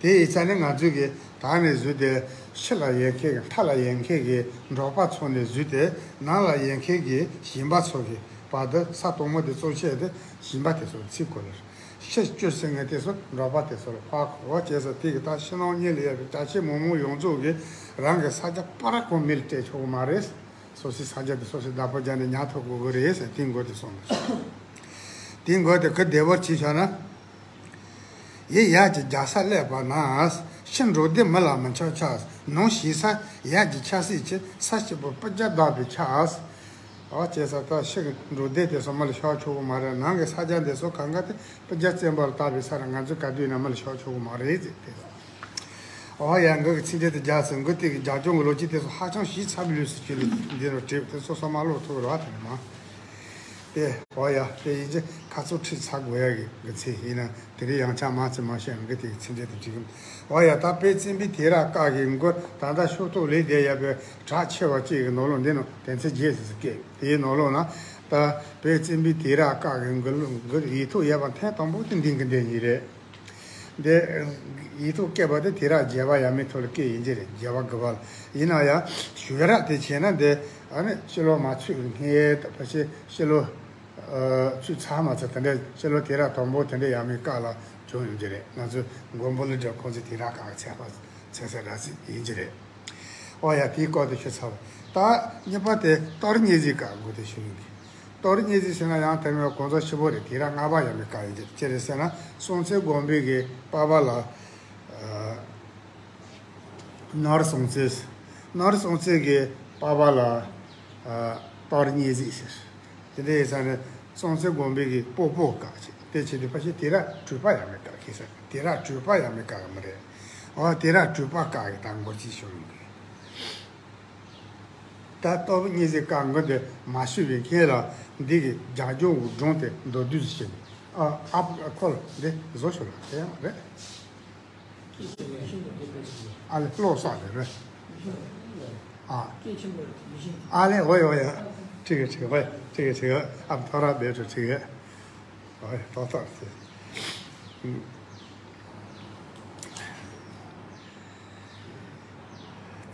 དེ་ཡིན་ཙང་ནི་ང་ཚོས་ཀྱི་ད་ནས་བཟུང་སྟེ་ཕྱི་ལ་ཡོད་མཁན་གྱི་མཐའ་ལ་ཡོད་མཁན་གྱི་འབྲོག་པ་ཚོ་ནས་བཟུང་སྟེ་ནང་ལ་ཡོད་མཁན་གྱི་ཞིང་པ་ཚོ་གི་བར་དུ་ས་དང་པོ་དེ་གཙོ་ཆེ་དེ་ཞིང་པ་དེ་ཚོ་ཚིག་གོ་ལ། ཕྱི་བཅུ་ཟིན་ངེས་དེ་ཚོ་འབྲོག་པ་དེ་ཚོ་ལ་ཕར་གོ་བྱས་ས་དེ་གི་ད་ཕྱི་ནང་གཉིས་ལ་ཡོད་པའི་ཅ་ཆས་མང་མང་ཡོངས་རྫོགས་ཀྱི་རང་གི་ས་ཆ་པར་གོ་མི་ལ་སྤྲད་ཆོག་གི་མ་རེད། སོ་སོའི་ས་ཆ་དེ་སོ་སོའི་བདག་པོ་རྒྱག་ནས་ཉར་ཐུབ་དགོས་ཀྱི་རེད་ཟེར་དེ་འགོ་དེ་སོང་ནས། དེ་འགོ་དེ་གི་བདེ་བར་བྱས་བཞག་ན། ཡི་ཡ་གི་རྒྱལ་ས་སླེབས་པ་ན། ཕྱི་འབྲོག་སྡེ་མི་ལ་མི་ཆགས་ཆགས། ནང་ཞིག་ས་ཡ་གི་ཆབ་སྲིད་ཆེ་ས་སྐྱིད་པོ་སྤུ་རྒྱལ་བདག་པའི་ཆ། ཨོ་བྱས་ས་ད་ཕྱི་འབྲོག་སྡེ་དེ་ཚོ་མི་ལ་ཤོར་ཆོག་གི་མ་རེད། ནང་གི་ས་ཆ་དེ་ཚོ་གང་ག་དེ་སྤུ་རྒྱལ་བཙན་པོ་ལ་བཏགས་པའི་ས་རེད། ང་ཚོས་ག་དུས་ན་མི་ལ་ཤོར་ཆོག་གི་མ་རེད་ཟེར་དེ། ཨོ་ཡ། འགུ་གི་ཚིག་འགྲེལ་དེ་རྒྱག་ཟིན། འགུ་དེ་གི་རྒྱབ་ལྗོངས་གི་ལོ་རྒྱུས་དེ་ཚོ་ཧ་ཅང་ཞིབ་ཚགས་པའི་ལུས་སུ་ཁྱེར་ལས་འདི་རུ་བྲིས་དེ་ཚོ་སོ་མ་ལོག་ཐུབ་རོགས་དེ་ནི་མ། དེ་ཨོ་ཡ། དེ་ཡིན་གྱི་ཁ་ཚུར་ཁྲིད་ཚར་དགོས་ཡ་གི་གི་ཚེ་ཡིན་ན་དེ་རིང་ཡང་ཆ་མ་ཚེ་མ་ཤེས་འགུ་དེ་གི་ཚིག་འགྲེལ་དེ་འགྲིག་གི། ཨོ་ཡ། ད་དཔལ་བཙན་པོའི་དུས་རབས་སྐབས་ཀྱི་འགུ་ད་ལྟ་ཤོག་ཐོག་ལས་བསྡད་ཡ་པའི་གྲགས་ཆེ་བ་གཅིག་གི་ནང་ལོགས་འདི་ནང་དོན་ཚན་བརྒྱད་ཟེར་སྐད་དེའི་ནང་ལོགས་ན། ད་དཔལ་བཙན་པོའི་དུས་རབས་སྐབས་ཀྱི་འགུ་ལུགས་འགུ་ཡིག་ཐོག་ཡོད་པ་ཐེངས་དང་པོ་དེ་འདི་འགུ་འདི་གཉིས་རེད། འདི་ཡིག་ཐོག་བཀོད་པ་དེ་དུས་རབས་བརྒྱད་པ་ཡས་མས་ཐོག་ལ་བཀོད་ཡིན་གྱི་རེད། བརྒྱད་པ་དགུ་པ་ལ། ཡིན་ན་ཡང་ཞུ་རག་དེ་བྱས་ན་འདི་ཨ་ནི་ཕྱི་ལོ་མ་ཚུད་སྔས་ད་ཕལ་ཆེར་ཕྱི་ལོ་ཨ་ཚུད་ཚར་མ་ཚར་དེ་འདྲའི་ཕྱི་ལོ་དུས་རབས་དང་པོ་དེ་འདྲའི་ཡས་མས་སྐབས་ལ་བྱུང་ཡོང་གི་རེད། ང་ཚོའི་མགོན་པོ་ཀླུ་སྒྲུབ་ཁོང་ཚོའི་དུས་རབས་སྐབས་ཀྱི་ཚན་པ་ཚན་ས་རག་རྩིས་ཡིན་གྱི་རེད། ཨོ་ཡ། དེའི་སྐོར་དེ་ཞུ་ཚར་བ། ད་གཉིས་པ་དེ་གཏོ་རི་གཉན་གཟིགས་སྐབས་འགོ་དེ་ཞུ་ཡིན་གྱི། གཏོ་རི་གཉན་གཟིགས་ཟེར་ན་ཡང་དེ་མིན་གོང་ས་ཆེན་པོ་རེད། དུས་རབས་ལྔ་པ་ཡས་མས་སྐབས་ཡིན་གྱི། ཅི་རེད་ཟེར་ན་སྲོང་བཙན་སྒམ་པོའི་གི་པ་ཕ་ལ་ཨ་སྣང་རི་སྲོང་བཙན། སྣང་རི་སྲོང་བཙན་གི་པ་ཕ་ལ་ཨ་གཏོ་རི་གཉན་གཟིགས་ཟེར། དེ་འདྲ་ཡིན་ཙང་ནས་སྲོང་བཙན་སྒམ་པོའི་གི་སྤོ་སྤོ་སྐབས་ཅིག་དེ་བྱས་དུས་ཕལ་ཆེར་དུས་རབས་དྲུག་པ་ཡས་མས་སྐབས་ཁེལ་ས། དུས་རབས་དྲུག་པ་ཡས་མས་སྐབས་མ་རེད། ཨོ་དུས་རབས་དྲུག་པ་སྐབས་ཀྱི་ད་འགོ་རྩིས་ཞུ་ཡིན་གྱི། ད་གཏོ་རི་གཉན་གཟིགས་སྐབས་འགོ་དེ་མ་ཞུས་པའི་ཁེལ་ལ་འདི་གི་རྒྱབ་ལྗོངས་འུར་སྒྲོན་དེ་མདོར་བསྡུས་སུ་བྱས་ནས་ཨ་ཨ་ཁོ་ལ་འདི་བཟོ་ཞུ་ལ་དེ་ཡང་རེད། ཨ་ལེ་ཀློག་ས་རེད་རེད། ཨ། ཨ་ལེ་ཝེ་ཝེ། ཁྲིག་གེ་ཁྲིག་གེ་ཝེ། ཁྲིག་གེ་ཁྲིག་གེ་ཨ་ཐོ་ར་བེ་ཁྲིག་གེ། ཝེ་ཏོ་ཏོ་ཏེ།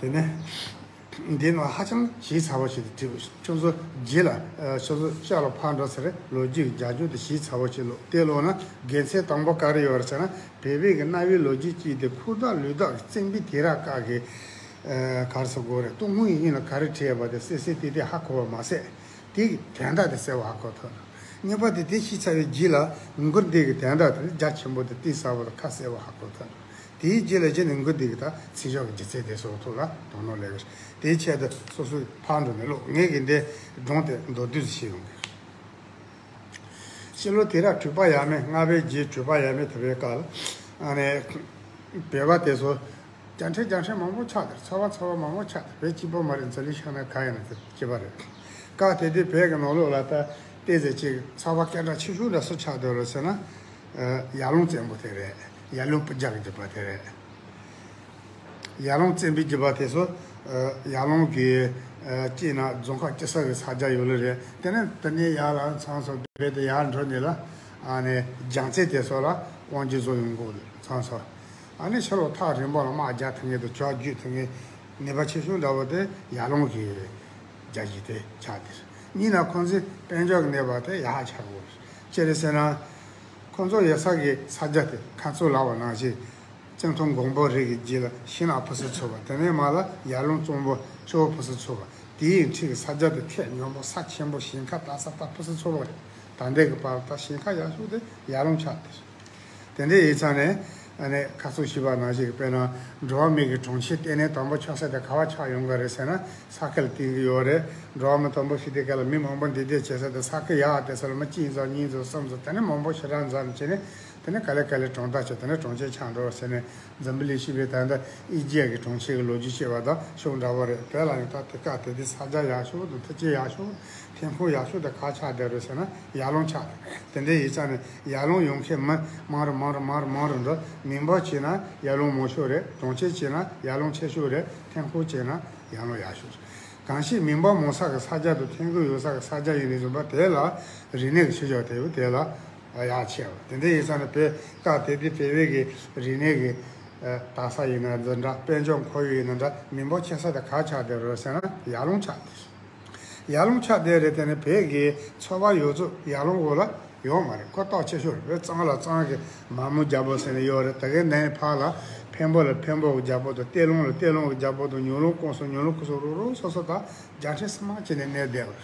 དེ་ནས། འདི་ནང་ཧ་ཅང་ཞིབ་ཚགས་པོ་ཞིག་ཏུ་བྲིས། ཁྱོད་ཚོ་རྗེས་ལ་ཨ་ཁྱོད་ཚོ་ཤག་ལ་ཕར་འགྲོ་ཟེར། ལོ་རྒྱུས་ཀྱི་རྒྱབ་ལྗོངས་དེ་ཞིབ་ཚགས་པོ་ཞིག་ཀློག་དེ་ཀློག་ན་དགེ་མཚན་དང་པོ་ག་རེ་ཡོད་རེད་ཟེར་ན། བོད་པའི་གི་གནའ་བོའི་ལོ་རྒྱུས་ཀྱི་དེ་ཁུག་རྟ་ལུག་རྟ་གི་རྩོམ་པའི་དུས་རབས་སྐབས་ཀྱི་ཨ་ག་རེ་ཟེར་དགོས་རེད། སྟོད་ངོས་ཡིན་ན་ག་རེ་བྲིས་པ་དེ་གསལ་གསལ་ཏིག་ཏིག་ཧ་གོ་བ་མ་ཟད། དེ་གི་དོན་དག་དེ་གསལ་བོ་ཧ་གོ་ཐུབ། གཉིས་པ་དེ་དེ་ཤེས་ཚར་བའི་རྗེས་ལ་མགུར་འདི་གི་དོན་དག་དེ་རྒྱ་ཆེན་པོ་དེ་གཏིང་ཟབ་པོ་དང་ཁ་གསལ་བོ་ཧ་གོ་ཐུབ། དེའི་རྗེས་ལ་རྗེས་ནས་མགུར་འདི་གི་ད་ཚིག་སྦྱོར་གྱི་སྒྱུ་རྩལ་དེ་སོགས་ཐོག་ལ་དོ་སྣང་སླེབས་ཡོད། དེའི་ཆེད་དུ་སོ་སོའི་ཕར་འགྲོ་ནས་ཀློག་ངས་གི་འདི་སྒྲུང་དེ་མདོར་བསྡུས་སུ་ཞིག་ཡོང་གི། ཕྱི་ལོ་དུས་རབས་དྲུག་པ་ཡས་མས། ལྔ་པའི་རྗེས་དྲུག་པ་ཡས་མས་ཐུབ་པའི་སྐབས་ལ་ཨ་ནི་བོད་པ་དེ་ཚོ་རྒྱ་ཁྲལ་རྒྱ་ཁྲལ་མང་པོ་ཆགས་དེར། ཚོ་བ་ཚོ་བ་མང་པོ་ཆགས་དེར། བོད་གཅིག་པོ་མ་རེད། འཛམ་གླིང་ཤར་ནས་ག་ཡིན་ན་དེ་གཅིག་པ་རེད། སྐབས་དེ་དུས་བོད་ཀྱི་ནང་ལོགས་ལ་ད་ལྟས་ཚེ་གཅིག་ཚོ་བ་སྐད་གྲགས་ཆེ་ཤོས་འདྲ་སུ་ཆགས་བསྡད་ཡོད་རེད་ཟེར་ན། ཨ་ཡར་ལུང་བཙན་པོ་དེ་རེད། ཡར་ལུང་སྤུ་རྒྱལ་གྱི་རྒྱུད་པ་དེ་རེད། ཡར་ལུང་བཙན་པོའི་རྒྱུད་པ་དེ་ཚོ་ཨ་ཡར་ལུང་གི་ཨ་དཀྱིལ་ན་རྫོང་ཁག་དཀྱིལ་ས་གི་ས་རྒྱ་ཡོད་ལེ་རེད། དེ་ནས་དེ་ནས་ཡར་ལ་མཚམས་སུ་རྦད་དེ་ཡར་འགྲོ་ནས་ལ་ཨ་ནི་རྒྱལ་རྩེ་དེ་ཚོ་ལ་དབང་སྒྱུར་བཟོ་ཡོང་གི་ཡོད་ལེ་མཚམས་སུ། ཨ་ནི་ཕྱི་ལོགས་ཐག་རིང་པོ་ལ་དམག་རྒྱག་ཐུབ་མཁན་དང་ཇག་རྒྱུག་ཐུབ་མཁན་ནུས་པ་ཆེ་ཤོས་འདྲ་བོ་དེ་ཡར་ལུང་གི་རྒྱལ་རྒྱུད་དེ་ཆགས་དེ་རེད། གཉིས་ན་ཁོང་ཚོའི་དཔལ་འབྱོར་གྱི་ནུས་པ་དེ་ཡག་ཆགས་ཡོད་རེད། ཅི་རེད་ཟེར་ན། ཁོང་ཚོ་ཡོད་ས་གི་ས་རྒྱ་དེ་ཁ་ཚུར་ལབ་པ་ནང་བཞིན། བཙན་ཐུང་མགོན་པོ་རི་གི་རྗེས་ལ་ཤིང་ནགས་ཕུ་སུ་ཚུགས་པ། དེ་ནས་མར་ལ་ཡར་ལུང་གཙང་པོ་ཆུ་བོ་ཕུ་སུ་ཚུགས་པ། དེའི་འཁྲིས་ཀྱི་ས་རྒྱ་དེ་ཁད་སྙོམས་པོ་ས་ཆེན་པོ་ཞིང་ཁ་ལྟ་ས་ད་ཕུ་སུ་ཚུགས་པ་རེད། ད་ལྟའི་གི་བར་ད་ཞིང་ཁ་ཡག་ཤོས་དེ་ཡར་ལུང་ཆགས་དེ་རེད། དེ་འདྲ་ཡིན་ཙང་ནས་ཨ་ནི་ཁ་ཚུར་ཞུས་པ་ནང་བཞིན་གི་དཔེར་ན་འགྲོ་བ་མི་གི་གྲོང་ཁྱེར་ལྟེ་གནས་དང་པོ་ཆགས་ས་དེ་ག་བ་ཆགས་ཡོང་གི་རེད་ཟེར་ན། ས་ཁུལ་སྟེང་གི་ཡོད་རེད། འགྲོ་བ་མི་དང་པོ་ཞིག་དེ་ག་ལ་མི་མང་པོ་འདུས་སྡོད་བྱེད་ས་དེ་ས་ཁུལ་ཡག་དེ་ས་ལ་མི་གཅིག་ཙམ་གཉིས་ཙམ་གསུམ་ཙམ། དེ་ནས་མང་པོ་ཞེ་དྲག་འཛོམས་བྱས་ནས་དེ་ནས་ག་ལེ་ག་ལེ་གྲོང་རྡལ་ཆགས། དེ་ནས་གྲོང་ཁྱེར་ཆགས་འགྲོ་ཟེར་ནས། འཛམ་བུ་གླིང་ཕྱི་པའི་ད་ལྟ་ཨི་ཇི་ཡ་གི་གྲོང་ཁྱེར་གྱི་ལོ་རྒྱུས་བཤད་པ་དང་ཕྱོགས་འདྲ་བོ་རེད། བོད་ལ་ཡང་ད་དེ་སྐབས་དེ་དུས་ས་ཆ་ཡག་ཤོས་དང་མཐུ་རྐྱེན་ཡག་ཤོས། ཐོན་ཁུངས་ཡག་ཤོས་དེ་ག་ཆགས་བསྡད་རེད་ཟེར་ན་ཡར་ལུང་ཆགས་བསྡད། དེ་འདྲ་ཡིན་ཙང་ནས་ཡར་ལུང་ཡོང་མཁན་མི་མང་རུ་མང་རུ་མང་རུ་མང་རུ་འགྲོ། མི་འབོར་ཆེ་ན་ཡར་ལུང་མང་ཤོས་རེད། གྲོང་ཁྱེར་ཆེ་ན་ཡར་ལུང་ཆེ་ཤོས་རེད། ཐོན་ཁུངས་ཆེ་ན་ཡར་ལུང་ཡག་ཤོས་རེད། གང་ཞིག་མི་འབོར་མང་ས་གི་ས་ཆ་དང་ཐོན་ཁུངས་ཡོད་ས་གི་ས་ཆ་ཡིན་ནས་བཟུང་བ་དེ་ལ་རིག་གནས་ཀྱི་ཆུ་ཆ་དེ་ཡོད་དེ་ལ་ཡག་ཆེ་བ། དེ་འདྲ་ཡིན་ཙང་ནས་བོད་སྐབས་དེ་དུས་བོད་པའི་གི་རིག་གནས་ཀྱི་ཨ་དག་ས་ཡིན་ན་འདི་འདྲ། དཔལ་འབྱོར་ཁོར་ཡུག་ཡིན་ན་འདྲ། མི་འབོར་ཆེ་ས་དེ་ག་ཆགས་བསྡད་རེད་ཟེར་ན་ཡར་ལུང་ཆགས་བསྡད། ཡར་ལུང་ཆགས་བསྡད་རེད། དེ་ནས་བོད་ཀྱི་ཚོ་བ་ཡོད་ཚད་ཡར་ལུང་འོག་ལ་ཡོད་མ་རེད། ཁོ་སྟོབས་ཆེ་ཤོས་རེད། བོད་གཙང་ལ་གཙང་གི་མ་མོ་རྒྱལ་པོ་ཟེར་ནས་ཡོད་རེད། དེ་གའི་ནང་ཕར་ལ་འཕན་པོ་ལ་འཕན་པོ་གི་རྒྱལ་པོ་དང་། སྟོད་ལུང་ལ་སྟོད་ལུང་གི་རྒྱལ་པོ་དང་། ཉོ་ལུང་ཀོང་སོ་ཉོ་ལུང་ཀོང་སོ། རོ་རོ་སོ་སོ་ད་རྒྱལ་ཕྲན་སུ་མང་བྱས་ནས་གནས་བསྡད་པ་རེད།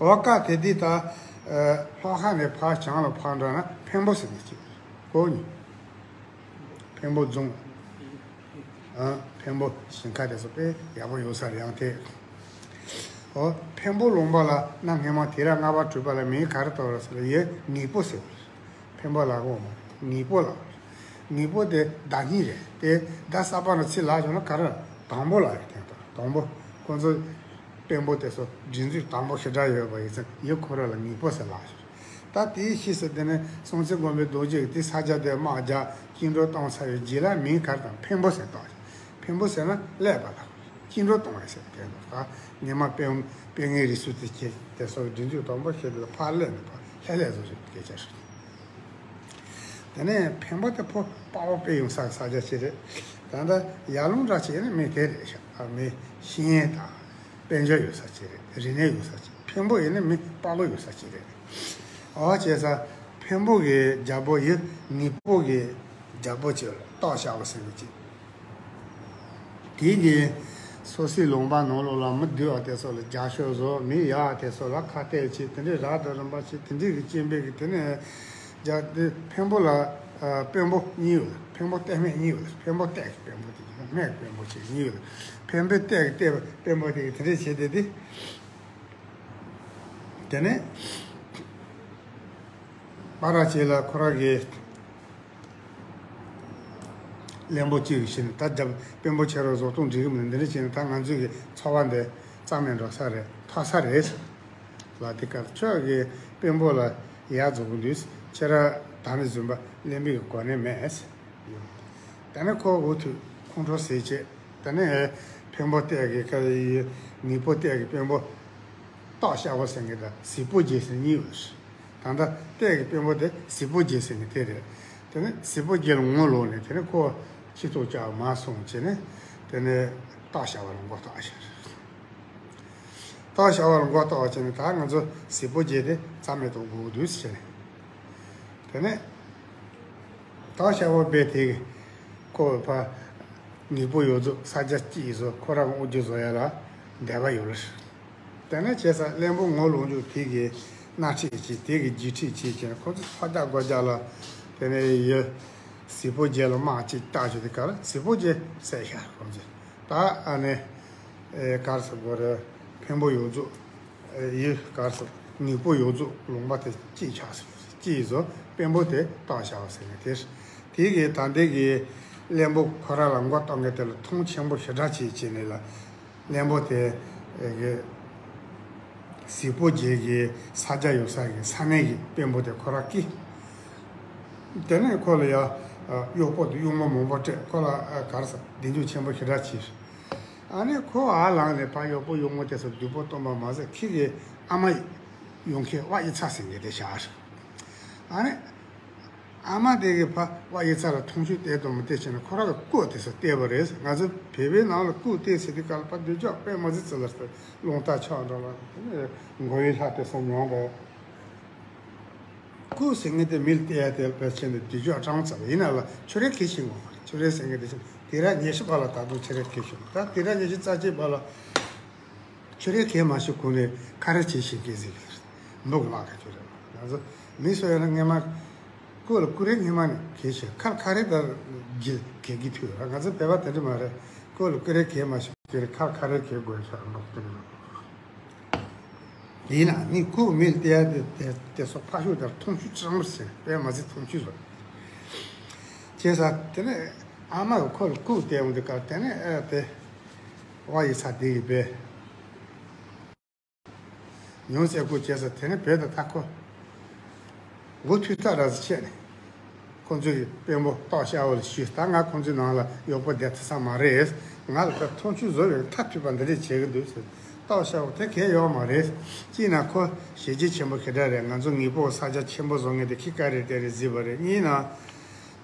འོ་སྐབས་དེ་དུས་ད་ཨ་ལྷོ་ཁ་ནས་ཕར་བྱང་ལ་ཕར་འགྲོ་ན་འཕན་པོ་ཟེར་ནས་གཅིག་གོ་ནི། འཕན་པོ་རྫོང་། ཨ་འཕན་པོ་ཞིང་ཁ་དེ་ཚོ་དཔེ་ཡག་པོ་ཡོད་ས་རེད། ཡང་དེ་འོ་འཕན་པོ་ལུང་པ་ལ་གནའ་སྔ་མ་དུས་རབས་ལྔ་པ་དྲུག་པ་ལ་མིང་ག་རེ་བཏགས་རེད་ཟེར་ན་ཡེ་ངེས་པོ་ཟེར་བ་རེད། འཕན་པོ་ལ་གོ་མ་ངེས་པོ་ལ། ངེས་པོ་དེ་བརྡ་རྙིང་རེད། དེ་བརྡ་གསར་པ་ནང་ཚིག་ལབ་བྱུང་ན་ག་རེ། དང་པོ་ལ་ཡོད་དེ། དང་པོ་ཁོ་ཚོ་དཔོན་པོ་དེ་ཚོ་སྒྲིག་འཛུགས་དང་པོ་ཞེ་དྲག་ཡོད་པ་ཡིན་ཙང་ཡེ་ཁོ་ར་ལ་ངེས་པོ་ཟེར་ལབ་བྱུང་། ད་དེའི་ཕྱིས་སུ་དེ་ནས་སྲོང་བཙན་སྒམ་པོའི་རྡོ་རྗེ་གིས་དེ་ས་ཆ་དེ་དམག་རྒྱག་བཅིངས་འགྲོལ་བཏང་ཚར་བའི་རྗེས་ལ་མིང་ག་རེ་བཏགས། འཕན་པོ་ཟེར་བཏགས། འཕན་པོ་ཟེར་ན་བསླད་པ་དང་བཅིངས་འགྲོལ་བཏང་བ་ཟེར་དེ་ལ་ད་ཉི་མ་དཔེ་དཔེ་ངན་རིས་སུ་དེ་ཁྱེད་དེ་སོགས་སྒྲིག་འཛུགས་དང་པོ་ཞིག་ལ་ཕར་སླེབས་ནས་ཕར་ལྷད་ལྷད་བཟོ་བཞིན་སྐད་ཆ་རེད། དེ་ནས་འཕན་པོ་དེ་ཕོ་དཔའ་བོ་དཔེ་ཡོད་ས་ས་ཆ་ཞིག་རེད། ད་ལྟ་ཡར་ལུང་འདྲ་ཅིག་ནི་མི་དེ་རེད་ཤག་ཨ་མི་ཤེས་ཡོན་དང་དཔལ་འབྱོར་ཡོད་ས་ཅིག་རེད། རིག་གནས་ཡོད་ས་ཅིག་འཕན་པོ་ཡིན་ན་མི་དཔའ་བོ་ཡོད་ས་ཅིག་རེད། ཨོ་བྱས་ཙང་འཕན་པོ་གི་རྒྱལ་པོ་ཡི་ངེས་པོ་གི་རྒྱལ་པོ་ཅིག་སྟག་ཤར་བ་ཟེར་གི་ཅིག་དེ་གི་སོ་སོའི་ལུང་པ་ནང་ལོགས་ལ་མི་སྡུག་པ་དེ་ཚོ་ལ་རྒྱབ་སྐྱོར་བཟོ། མི་ཡག་དེ་ཚོ་ལ་ཁ་གཏད་བྱེད། དེ་འདྲའི་རབ་དང་རིམ་པ་བྱེད། དེ་འདྲའི་གི་སྐྱེ་འཕེལ་གི་དེ་ནས་རྒྱ་དེ་འཕན་པོ་ལ་ཨ་དཔོན་པོ་གཉིས་ཡོད། འཕན་པོ་གཏད་སྨད་གཉིས་ཡོད། འཕན་པོ་གཏད་ཀྱི་དཔོན་པོ་དེ་གཉིས། སྨད་ཀྱི་དཔོན་པོ་ཅིག་གཉིས་ཡོད། འཕན་པོ་གཏད་ཀྱི་གཏད་དཔོན་པོ་དེ་གི་དེ་འདྲའི་བྱེད་དེ་དེ། དེ་ནས་པ་ར་ཅེ་ལ་ཁོ་ར་གི་བློན་པོ་གཅིག་གིས་བྱས་ནས་ད་རྒྱབ་དཔོན་པོ་ཁྱེད་རང་བཟོ་སྟངས་འགྲིག་གི་མི་འདུག་འདི་འདྲ་བྱས་ནས་ད་ང་ཚོའི་གི་ཚོ་བ་འདི་རྩ་མེད་འགྲོ་ས་རེད། ཐོར་ས་རེད་ལ། དེ་སྐབས་ཁྱོད་ཀྱིས་དཔོན་པོ་ལ་ཡག་བཟོ་གི་འདུག་ཁྱེད་རང་ད་ནས་བཟུང་པ་བློན་པོའི་གི་གོ་གནས་མེད། ད་ནི་ཁོ་འུ་ཐུག་ཁོང་ཁྲོ་ཟ་བྱས། ད་ནི་འཕན་པོ་གཏད་ཀྱི་ཀ་ཡི་ངེས་པོ་གཏད་ཀྱི་དཔོན་པོ་སྟག་ཤར་བ་ཟེར་མཁན་དང་གཟིག་པོ་རྒྱལ་ཟེར་གཉིས་ཡོད། ད་ལྟ་གཏད་ཀྱི་དཔོན་པོ་དེ་གཟིག་པོ་རྒྱལ་ཟེར་མཁན་དེ་རེད། དེ་ནས་གཟིག་པོ་རྒྱལ་ངོ་ལོག་ནས་དེ་ནས་ཁོ་ཁྱི་ཐོག་བཅག་མ་སོང་བྱས་ནས་དེ་ནས་སྟག་ཤར་བ་ལ་མགོ་བཏགས་ཤག་སྟག་ཤར་བ་ལ་མགོ་བཏགས་བྱས་ནས། ད་ང་ཚོ་གཟིགས་པོ་བརྒྱད་དེ་རྩ་མེད་དུ་འགུག་འདུག་ཟེར་ནས། དེ་ནས་སྟག་ཤར་བ་པས་དེ་གི་ཁོ་ཕ་ངེས་པོ་ཡོད་ཚོ་ས་ཆ་གཅིག་བཟོ། ཁོ་རང་དབུ་ཁྲིད་བཟོ་ཡ་ལ་འདོད་པ་ཡོད་རེད། དེ་ནས་བྱས་ཙང་བློན་པོ་ངོ་ལོག་འཇུག་དེ་གི་སྣེ་ཁྲིད་བྱས། དེ་གི་རྗེས་ཁྲིད་བྱས་བྱས་ནས་ཁོ་ཚོ་ཕ་རྒྱག་མགོ་རྒྱག་ལ། དེ་ནས་ཡི་གཟིགས་པོ་བརྒྱད་ལ་དམག་ཅིག་བཏང་བྱས། དེ་ག་ལ་གཟིགས་པོ་བརྒྱད་བསད་ཤག་ཁོ་ཚོས། ད་ཨ་ནི་ཨེ་ག་རེ་ཟེར་དགོས་རེད། འཕན་པོ་ཡོད་ཚོ་ཨེ་ཡི་ག་རེ་ཟེར། ངེས་པོ་ཡོད་ཚོ་ལུང་པ་དེ་གཅིག་ཆགས་ཟེར། གཅིག་བཟོ། དཔོན་པོ་དེ་སྟག་ཤར་བ་ཟེར་ནས་དེ། དེ་གི་ད་ལྟའི་གི་བློན་པོ་ཁོ་རང་ལ་མགོ་གཏོགས་མཁན་དེ་ལ་མཐོང་ཆེན་པོ་ཞེ་དྲག་བྱས་བྱས་ནས་ལ། བློན་པོ་དེ་གི་གཟིགས་པོ་བརྒྱད་ཀྱི་ས་ཆ་ཡོད་ས་གི་ས་གནས་ཀྱི་དཔོན་པོ་དེ་ཁོ་རང་སྐྱེས། དེ་ནས་ཁོ་ལ་ཡ་གཡོག་པོ་དེ་གཡོག་མོ་མང་པོ་སྤྲད། ཁོ་ལ་ག་རེ་ཟེར། གདེང་འཇོག་ཆེན་པོ་ཞེ་དྲག་བྱས། ཨ་ནི་ཁོ་ཨ་ལངས་ནས་ཕར་གཡོག་པོ་གཡོག་མོ་དེ་ཚོ་སྡུག་པོ་སྟོན་པ་མ་ཟད། ཁྱེད་ཀྱི་ཨ་མ་ཡོང་མཁན་དབའ་ཡིག་ཚང་ཟེར་མཁན་དེ་བཞག་ཨ་ནི། ཨ་མ་དེ་གིས་ཕར་དབའ་ཡིག་ཚང་ལ་མཐོང་ཆུང་བལྟས་དང་མི་བལྟས་བྱས་ནས་ཁོ་རང་གི་སྐུ་དེ་ཚོ་བལྟས་པ་རེད། ང་ཚོ་བོད་པའི་ནང་ལ་སྐུ་བལྟས་ཟེར་དུས་སྐབས་ལ་ཕར་སྡོད་ཅོག་དཔེ་མ་ཟིག་ཙི་ལ་ཟེར། རླུང་རྟ་ཆག་འགྲོ་ལ། མགོ་བོའི་ལྷ་དེ་ཚོ་མྱོང་རེད། སྐུ་ཟེར་མཁན་དེ་མི་ལ་བལྟས་ཡ་དེ་ཕལ་ཆེར་འདི་སྡོད་ཅོག་གྲང་ཙམ་ཡིན་ན་ལ། ཁྱོད་རའི་གལ་ཆེན་པོ་མ་རེད། ཁྱོད་རའི་ཟེར་མཁན་དེ་ཆེ། དུས་རབས་ཉི་ཤུ་པ་ལ་ད་དུང་ཁྱོད་རའི་གལ་ཆེན་པོ། ད་དུས་རབས་ཉི་ཤུ་རྩ་གཅིག་པ་ལ། ཁྱོད་རའི་གལ་མ་ཤེས་གོང་ནས་ཁ་རས་བྱེད་ཤེས་མཁན་ཟིག་རེད། འབུག་ལག་ཁ་ཁྱོད་རེད། ང་ཚོ་མི་སོ་ཡོད་ན་སྔས་མ་སྐུ་ལ་སྐུ་རས་སྔས་མ་ནས་གལ་ཆེ། ཁ་ཁ་རས་ད་གལ་གལ་གི་ཐུག་ར། ང་ཚོ་བོད་པ་དེ་འདྲ་མ་རེད། སྐུ་ལ་སྐུ་རས་གལ་མ་ཤེས་ཁྱོད་རེད། ཁ་ཁ་རས་གལ་དགོས་ཤག་འབུག་དེ་འདྲ། ཡིན་ན་ནི་སྐུ་མི་ལ་བལྟས་ཡ་དེ་དེ་དེ་སོགས་ཕར་ཞོག་དེར་མཐོང་ཆུང་ཅང་མི་བྱེད། དཔེ་མ་ཟད་མཐོང་ཆུང་བཟོ་བྱས་ས། དེ་ནས་ཨ་མ་གིས་ཁོ་ལ་སྐུ་བལྟས་འོང་དུས་སྐབས། དེ་ནས་ཨ་དེ་དབའ་ཡིག་ཚང་དེ་གིས་པས། ཉུང་ཙེ་སྐུ་བྱས་ས། དེ་ནས་བོད་དུ་ད་ཁོ་མགོ་ཐུག་ཐག་ར་ཟིག་ཆད་ནས། ཁོ་ཚོའི་དཔོན་པོ་སྟག་ཤར་བ་ལ་ཞུས། ད་ང་ཁོ་ཚོའི་ནང་ལ་གཡོག་པོ་བསྡད་ཐུབ་ས་མ་རེད། ང་ལ་ད་མཐོང་ཆུང་བཟོ་བའི་མཐའ་མཐུད་པ་འདི་འདྲས་བྱེད་ཀྱི་འདུག་ཟེར། སྟག་ཤར་བ་དེ་གལ་ཡོད་མ་རེད། གཅིག་ན་ཁོ་ཞེ་བྱེད་ཆེན་པོ་ཞེ་དྲག་རེད། ང་ཚོ་ངེས་པོ་ས་ཆ་ཆེན་པོ་བཟོ་མཁན་དེ་ཁྱི་དཀར་རེད་དེ་རེད་བཟོས་པ་རེད། གཉིས་ན།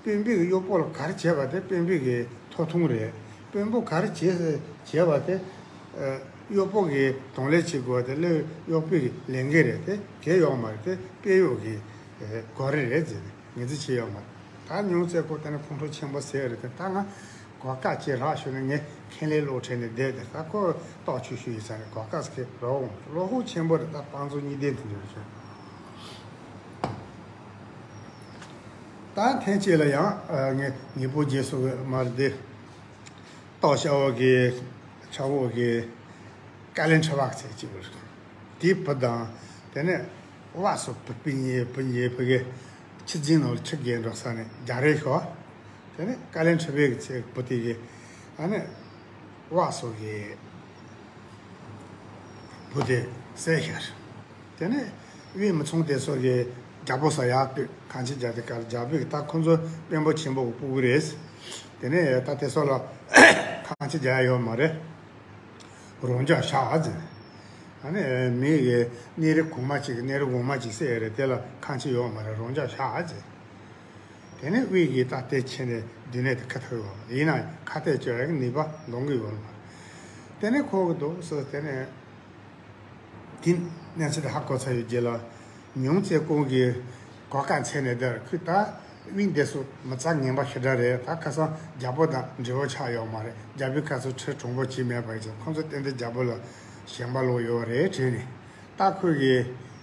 དཔོན་པོས་གཡོག་པོ་ལ་ག་རེ་བྱས་པ་དེ་དཔོན་པོ་གི་ཐོབ་ཐང་རེད། དཔོན་པོ་ག་རེ་བྱས་བྱས་པ་དེ་ཨ་གཡོག་པོ་གིས་གདོང་ལེན་བྱེད་དགོས་པ་དེ་གཡོག་པོ་གི་ལས་འགན་རེད། དེ་གལ་ཡོད་མ་རེད། དེ་དཔོན་གཡོག་གི་ཨ་སྒོ་རེ་རེད་ཟེར་ནས་ངོས་འཛིན་བྱས་ཡོད་མ་རེད། ད་ཉུང་ཙེ་སྐུ་དེ་ནས་ཁོང་ཁྲོ་ཆེན་པོ་ཟ་ཡ་རེད་དེ། ད་ང་གོ་སྐབས་ཅིག་རག་ཤོར་ནས་ངས་ཁས་ལེན་བློ་ཁྲིད་ནས་བསྡད་དེ། ད་ཁོ་ལྟོགས་ཆུ་ཤུ་ཡིན་ས་ནས་གོ་སྐབས་ཟེར་རོགས་འོང་། བློ་ཁོག་ཆེན་པོ་རེད། ད་དཔའ་མཛངས་གཉིས་ལྡན་དེ་འདྲ་རེད། ད་ཐེངས་གཅིག་ལ་ཡང་ཨ་ངས་ངེས་པོ་བརྗེད་སོང་གི་མ་རེད་དེ། སྟག་ཤར་བ་གི་ཆག་འོག་གི་ཀ་ལན་ཁྲི་པ་ཟེར་གཅིག་པ་རེད། དེའི་བུ་དང་། དེ་ནས་བ་སོ་བུ་སྤུན་གཉིས། བུ་གཉིས་བུ་གི་ཁྱི་རྫིང་ནང་ལ་ཁྱི་རྒན་འགྲོ་ས་ནས་རྒྱག་རེས་ཤོག་དེ་ནས་ཀ་ལན་ཁྲི་པའི་གི་ཚེ་བུ་དེ་གི་ཨ་ནི་བ་སོ་གི་བུ་དེ་བསད་ཤར། དེ་ནས་དབུས་མི་ཚང་དེ་ཚོ་གི་རྒྱལ་པོ་ས་ཡར་བཏུད་ཁང་ཆེན་རྒྱག་དེ་གར་རྒྱལ་པོས་ད་ཁོ་ཚོ་དཔོན་པོ་ཆེན་པོ་གི་སྤུ་གུ་རེད། དེ་ནས་ད་དེ་ཚོ་ལ་ཁང་ཆེན་རྒྱག་ཡ་ཡོད་མ་རེད། རང་འཇགས་བཞག་ཟེར། ཨ་ནི་མི་གི་གནས་རི་གོང་མ་ཅིག་གི་གནས་རི་གོང་མ་ཅིག་བསད་ཡ་རེད། དེ་ལ་ཁང་ཆེན་ཡོད་མ་རེད། རང་འཇགས་བཞག་ཟེར། དེ་ནས་དབུས་ཀྱི་ད་དེ་ཆེ་ནས་སྡོད་གནས་དེ་ཁ་ཐུག་ཡོད། ཡིན་ན་ཁ་གཏད་གཅོག་ཡག་གི་ནུས་པ་འདང་གི་ཡོད་མ་རེད། དེ་ནས་ཁོ་གི་འདུག་ཟེར། དེ་ནས་དེ་གནས་ཚུལ་དེ་ཧ་གོ་ཚར་ཡོད་རྗེས་ལ། ཉུང་ཙེ་ཀུང་གིས་གོ་སྐབས་འཚོལ་ནས་བསྡད། ཁོས་ད་དབུས་འདི་ཚོ་མི་ཚང་ངན་པ་ཞེ་དྲག་རེད། ད་ཁ་སང་རྒྱལ་པོ་དང་འབྲེལ་བ་ཆགས་ཡོད་མ་རེད། རྒྱལ་པོས་ཁ་སང་ཁྲི་དྲང་པོ་བྱས་མེད་པ་ཡིན་ཙང་། ཁོང་ཚོ་ཏན་ཏན་རྒྱལ་པོ་ལ་ཞེན་པ་ལོག་ཡོད་རེད་དྲན་ནས། ད་ཁོས་གི་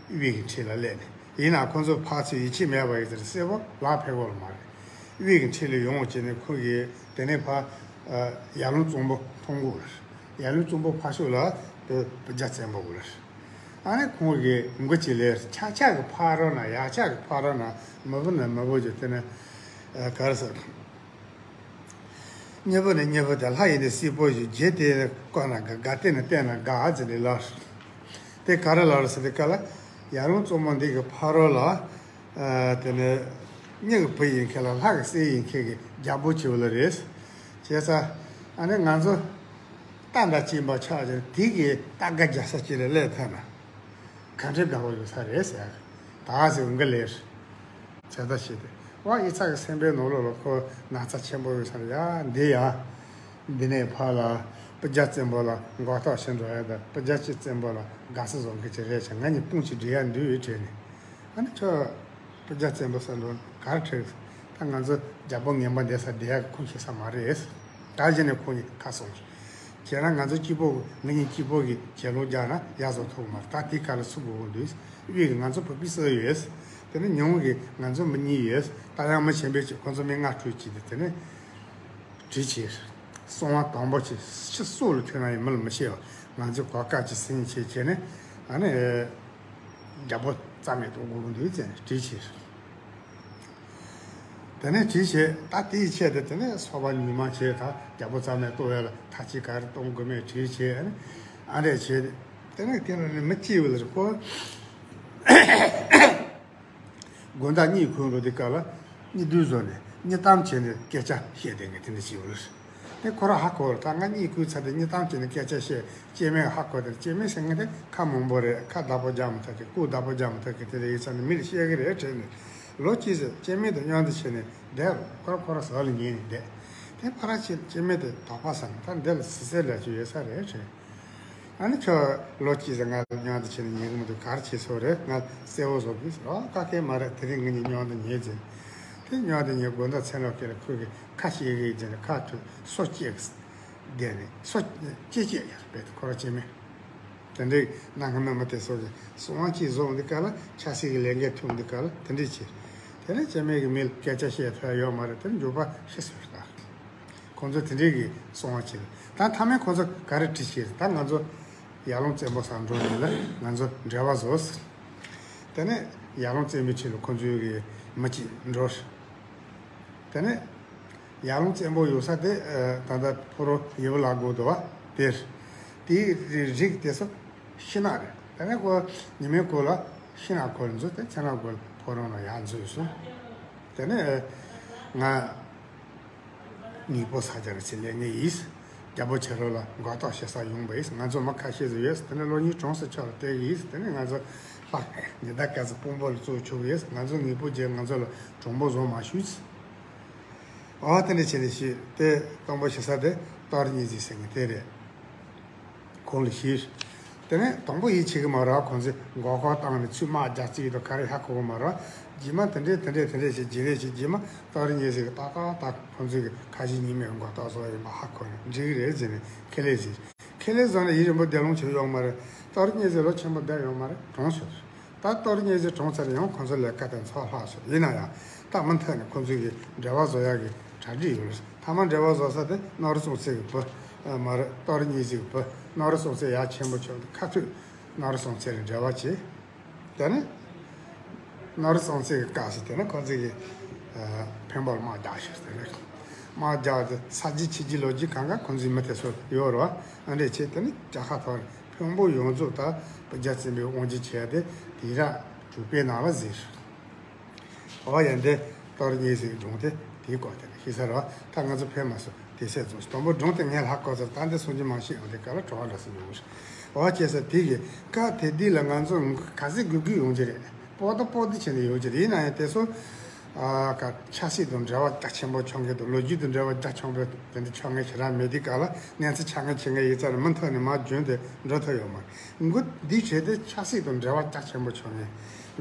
དབུས་ཀྱི་འཁྲིས་ལ་སླེབས་ནས། ཡིན་ན་ཁོ་ཚོ་ཕར་ཚུར་ཡིད་ཆེས་མེད་པ་ཡིན་ཟེར། གསལ་པོ་ལག་ཕེབས་ཡོད་མ་རེད། དབུས་ཀྱི་འཁྲིས་ལ་ཡོང་བྱས་ནས་ཁོ་གིས་དེ་ནས་ཕར་ཨ་ཡར་ཀླུང་གཙང་པོ་མཐོང་གི་རེད། ཡར་ཀླུང་གཙང་པོ་ཕར་ཕྱོགས་ལ་བོད་བོད་རྒྱ་བཙན་པོ་རེད། ཨ་ནི་ཁོང་གིས་མགོ་ཅིག་ལས། ཆག་ཆག་གི་ཕ་རོལ་ན། ཡག་ཆག་གི་ཕ་རོལ་ན། མི་བུ་ན་མི་བུ་ཅིག་དེ་ནས་ཨ་ག་རེ་ཟེར། མྱི་བུ་ནི་མྱི་བུ་དེ། ལྷ་ཡིན་ནི་སྲས་པོ་ཞིག་རྗེ་དེ་བཀོད་ན་དགའ། དགའ་དེ་ནི་བསྟན་ན་དགའ་ཟེར་ནས་ལབ། དེ་ག་རེ་ལབ་རེད་ཟེར་དུས་སྐབས་ལ། ཡར་ཀླུང་གཙང་པོ་འདི་གི་ཕ་རོལ་ལ། ཨ་དེ་ནས་མྱི་གི་བུ་ཡིན་མཁན་ལ་ལྷ་གི་སྲས་ཡིན་མཁན་གི་རྒྱལ་པོ་བྱས་པ་ལ་རེད། བྱས་ཙང་ཨ་ནི་ང་ཚོ་རྟ་འདྲ་བཅིངས་པ་ཆགས་ཀྱང་། དེ་གི་རྟ་སྒ་རྒྱག་ས་ཅིག་ལ་སླེབས་ཐུབ་ན་ག་འདྲའི་དགའ་བོ་ཡོད་ས་རེད་ཟེར། ད་ཟེར་འགའ་ལས། བྱས་ད་བྱས་ཏེ། ཨོ་ཡིག་ཚང་གི་སེམས་པའི་ནང་ལོགས་ལ་ཁོ་ན་ཚ་ཆེན་པོ་ཡོད་ས་རེད། ཡ་འདི་ཡ། འདི་ནས་ཕར་ལ་ སྤུ་རྒྱལ་བཙན་པོ་ལ་མགོ་ཐོག་ཞིག་འགྲོ་ཡ་དང་སྤུ་རྒྱལ་གྱི་བཙན་པོ་ལ་དགའ་བསུ་བཟོ་མཁན་ཅིག་རེད་ཤག་ང་གཉིས་དཔུང་གཅིག་སྒྲིལ་ཡ་འདུག་ཡོད་དྲན་ནས། ཨ་ནི་ཁྱོད་སྤུ་རྒྱལ་བཙན་པོ་ས་འགྲོ་གར་ཁྲིད། ད་ང་ཚོ་རྒྱལ་པོ་ངན་པ་འདས་ས་བསྡད་ཡ་གི་ཁུངས་ཤེས་ས་མ་རེད། ད་གཞི་ནས་ཁོང་གཉིས་ཁ་སོང་། བྱས་ན་ང་ཚོ་གཅིག་པོ་ང་གཉིས་གཅིག་པོ་གིས་བྱེད་ལོག་རྒྱག་ན་ཡག་བཟོ་ཐུབ་མ་རེད། ད་དེའི་ཁ་ལ་ཚུགས་དགོས་འདུག་དབུས་ཀྱི་ང་ཚོ་བོད་པའི་སྲོལ་ཡོད། དེ་ནས་ཉུང་གི་ང་ཚོ་མི་གཉིས་ཡོད། ད་ཡང་མི་ཆེན་པོས་ཀྱི་ཁོ་ཚོ་མི་ལྔ་ཁྲུས་ཀྱི་དེ་དེ་ནས་གྲོས་བྱས། གསང་བ་དང་པོ་བྱས། ཕྱི་སོག་ལ་ཐོན་ན་ཡང་མི་ལ་མི་བཤད་པ། ང་ཚོས་གོ་སྐབས་ཀྱི་སེམས་བྱས་བྱས་ནས་ཨ་ནི་རྒྱལ་པོ་རྩ་མེད་གཏོང་དགོས་འདུག་ཟེར་ནས་གྲོས་བྱས། དེ་ནས་གྲོས་བྱས། ད་དེའི་ཆེད་དུ་དེ་ནས་ཚོགས་པ་ཉུལ་མ་བྱས། ད་རྒྱལ་པོ་རྩ་མེད་གཏོང་ཡ་ལ་ཐབས་ཤེས་ག་རེ་གཏོང་དགོས་མེད་གྲོས་བྱས། ཨ་ནི་ཨ་འདྲས་བྱས། དེ་ནས་དེ་ནས་མི་སྐྱིད་པ་ལ་ཁོ། དགོན་བདག་གཉིད་ཁུག་འགྲོ་དུས་སྐབས་ལ་གཉིད་དུ་བཟོ་ནས་གཉིད་གཏམ་བྱས་ནས་སྐད་ཆ་བཤད་བསྡད་མཁན་དེ་འདྲ་ཞིག་ཡོད་རེད། དེ་ཁོ་རང་ཧ་གོ་རེད། ད་ང་གཉིད་ཁུག་ཚར་དུས་གཉིད་གཏམ་བྱས་ནས་སྐད་ཆ་བཤད། སྐྱེ་དམན་ཧ་གོ་དེ། སྐྱེ་དམན་ཟེར་མཁན་དེ་ཁ་མང་པོ་རེད། ཁ་བདག་པོ་རྒྱག་མི་ཐུབ་མཁན། སྐུ་བདག་པོ་རྒྱག་མི་ཐུབ་མཁན་དེ་འདྲ་ཡིན་ཙང་ནས་མི་ལ་བཤད་གི་རེད་དྲན་ནས། ལོ་གཅིག་ཙམ་སྐྱེ་དམན་དང་མཉམ་དུ་བྱས་ནས་བསྡད། ཁོ་རང་ཁོ་རང་ཟོག་ལ་ཉལ་ནས་བསྡད། དེ་ཕར་ཕྱིན་སྐྱེ་དམན་དེ་དོགས་པ་ཟ་ནས། ད་འདི་ལ་ཟི་ཟེར་ལབ་རྒྱུ་ཡོད་ས་རེད་དྲན། ཨ་ནི་ཁྱོད་ལོ་གཅིག་ཙམ་ང་ལ་མཉམ་དུ་བྱས་ནས་ཉལ་གི་མི་འདུག་ག་རེ་བྱས་སོང་རེད། ང་གསལ་བོ་བཟོ་དགོས་ཟེར། ཨོ་ག་གེ་མ་རེད། དེ་རིང་ངེད་གཉིས་མཉམ་དུ་ཉལ་ཟེར། དེ་མཉམ་དུ་ཉལ། དགོང་དག་མཚན་ལོག་ཁེལ་ལ་ཁོས་ཀྱི་ཁ་ཤས་ཀྱི་ཟེར་ནས་ཁ་ཐུག་སོ་སྐྱེས་ཀྱི་བསྡད་ནས་སོ་སྐྱེས་སྐྱེས་ཡར་བས་ཁོ་ར་སྐྱེ་དམན། དེ་འདྲའི་གནའ་སྔ་མོའི་མི་དེ་ཚོ་གི་གསང་བ་གཅིག་བཟོ་འདི་ག་ལ་ཆབ་སྲིད་ཀྱི་ལས་འགན་ཐུག་འདི་ག་ལ་དེ་འདྲས་བྱས། དེ་ནས་སྐྱེ་དམན་གྱི་མི་ལ་སྐད་ཆ་བཤད་ཐུབ་ཡ་ཡོད་མ་རེད། དེ་ནས་འཇུག་པ་ཤི་སོང་རེད་ད། ཁོང་ཚོ་དེ་འདྲའི་གི་གསང་བ་བྱས། ད་མཐའ་མའི་ཁོང་ཚོ་ག་རེ་བྲིས་ཤེས། ད་ང་ཚོ་ཡར་ཀླུང་བཙན་པོ་སར་འགྲོ་ནས་ལ་ང་ཚོ་འབྲེལ་བ་བཟོ་ཟེར། དེ་ནས་ཡར་ཀླུང་བཙན་པོའི་ཆེད་ལ་ཁོང་ཚོའི་གི་མི་གཅིག་འགྲོ་ཟེར། དེ་ནས་ཡར་ཀླུང་བཙན་པོ་ཡོད་ས་དེ་ད་ལྟ་ཕོ་རོ་ཡེ་བུ་ལ་སྒོ་དུ་བ་དེར། དེའི་རིགས་དེ་ཚོ་ཤི་ནག་རེད། དེ་ནས་ཁོ་ཉི་མའི་གོ་ལ་ཤི་ནག་གོ་ལ་འཛུལ་ཏེ་མཚན་ནག་གོ་ལ་ཕོ་རོ་ན་ཡར་འཛུལ་སོང་། དེ་ནས་ང་ངེད་པོ་ས་ཆ་རེ་ཚེ་ལས་ངེས་ཡིས། རྒྱལ་པོ་ཁྱེད་རང་ལ་མགོ་ཐོག་ཞེ་ས་ཡོང་པ་ཡིས། ང་ཚོ་མི་ཁ་ཤས་ཟིག་ཡོད། དེ་ནས་ལོ་གཉིས་གྲོངས་སུ་ཆགས་ལ་བལྟས་ཡིས། དེ་ནས་ང་ཚོ་ལྷག་ཉི་ཟླ་སྐར་ཚོ་དཔོན་པོ་ལ་བཙུགས་ཆོག་ཡིས། ང་ཚོ་ངེད་པོ་རྗེས་ང་ཚོ་ལ་གྲོང་པོ་བཟོ་མ་ཞུས། ཨོ་དེ་འདྲ་བྱས་ནས་ཤི་དེ་དང་པོ་ཤི་ས་དེ་གཏོར་རྙེད་ཟིག་ཟེར་ངེས་དེ་རེད། ཁོང་ལ་ཞུས། དེ་ནས་དང་པོ་ཡིད་ཆེས་གི་མ་རེད། ཁོང་ཚོས་མགོ་སྐོར་བཏང་ནས་ཚུར་དམག་རྒྱག་རྩིས་དང་ག་རེ་ཧ་གོ་གི་མ་རེད། རྗེས་མ་དེ་འདྲས་དེ་འདྲས་དེ་འདྲས་ཞིག་རྗེས་ལས་ཞིག་རྗེས་མ་གཏོར་རྙེད་ཟིག་གི་ཏག་ཏག་ཏག་ཁོང་ཚོས་གི་ཁ་ཞེ་གཉིས་མེད་མགོ་ཐོག་བཟོ་ཡིན་པ་ཧ་གོ་ནས་འགྲིག་གི་རེད་ཟེར་ནས་ཁས་ལེན་ཟིག་ཁས་ལེན་བཟོ་ནས་ཡུན་རིང་པོ་བསྡད་ལོང་བྱས་ཡོད་མ་རེད། གཏོར་རྙེད་ཟིག་ལོ་ཆེན་པོ་བསྡད་ཡོད་མ་རེད། གྲོངས་སོང་། ད་གཏོར་རྙེད་ཟིག་གྲོངས་ཚར་ཡང་ཁོང་ཚོ་ལས་ཀ་དེ་ཚོ་ལྷག་སོང་། ཡིན་ན་ཡང་ད་མུ་མཐུད་ནས་ཁོང་ཚོས་གི་འབྲེལ་བ་བཟོ་ཡག་གི་གྲ་སྒྲིག་ཡོད་རེད། མཐའ་མ་འབྲེལ་བ་བཟོ་ས་དེ་ནོར་སྲུང་བརྩི་གི་བུ་མ་རེད། གཏོར་རྙེད་ཟིག་བུ་ནོར་སྲུང་བརྩི་ཡག་ཆེན་པོ་ཆོག་ཁ་ཐུག་ནོར་སྲུང་བརྩི་རེ་འབྲེལ་བ་བྱས། དེ་ནས་ནོར་སྲུང་བརྩི་གི་སྐབས་སུ་དེ་ནས་ཁོང་ཚོས་གི་འཕན་པོར་དམག་རྒྱག་ཤོར། དེ་ནས་དམག་རྒྱག་དེ་ས་རྒྱུ་ཆུ་རྒྱུ་ལོ་རྒྱུས་གང་ག་ཁོང་ཚོའི་མི་དེ་ཚོ་ཡོད་རེད་བ། ཨ་འདྲས་བྱས་དེ་ནས་རྒྱལ་ཁ་ཐོར་འཕན་པོ་ཡོངས་རྫོགས་ད་སྤུ་རྒྱལ་བཙན་པོའི་དབང་སྒྱུར་བྱས་ཏེ་དེ་ར་གྲུ་པའི་ནང་ལ་ཟིན། ཨོ་ཡ་འདི་གཏོར་རྙེད་ཟིག་སྒྲུང་དེ་དེའི་སྐོར་དེ་ཤེས་ས་རེད་བ། ད་ང་ཚོ་ཕེབས་མ་སོང་། དེ་སེ་རྫོང་དང་པོ་སྒྲུང་དེ་ངས་ལྷག་གོ་ཚར། ད་འདི་གསུང་རྒྱུ་མང་ཤོས་ཡོང་དེ་ག་ལ་བྲོ་བ་འདྲ་སེ་ཡོང་གི་རེད། ཨོ་བྱས་ས་དེ་གི་སྐབས་དེ་དུས་ལ་ང་ཚོ་ག་ཚོད་སྒུག་སྒུག་ཡོང་གི་རེད། པོ་ཏི་པོ་ཏི་བྱས་ནས་ཡོང་གི་རེད། ཡིན་ན་ཡང་དེ་ཚོ་ཨ་ག་ཆབ་སྲིད་དང་འབྲེལ་བ་རྒྱ་ཆེན་པོ་ཆགས་མཁན་དང་ལོ་རྒྱུས་དང་འབྲེལ་བ་རྒྱ་ཆེན་པོ་དེ་འདྲ་ཆགས་མཁན་ཞེ་དྲག་མེད་དུས་སྐབས་ལ་གནས་ཚུལ་ཆགས་མཁན་བྱེད་མཁན་ཡིན་ཙང་མུ་མཐུད་ནས་མར་རྒྱུན་དེ་འགྲོ་ཐུབ་ཡོད་མ་རེད། འགོ་འདི་བྱས་ཏེ་ཆབ་སྲིད་དང་འབྲེལ་བ་རྒྱ་ཆེན་པོ་ཆགས་མཁན།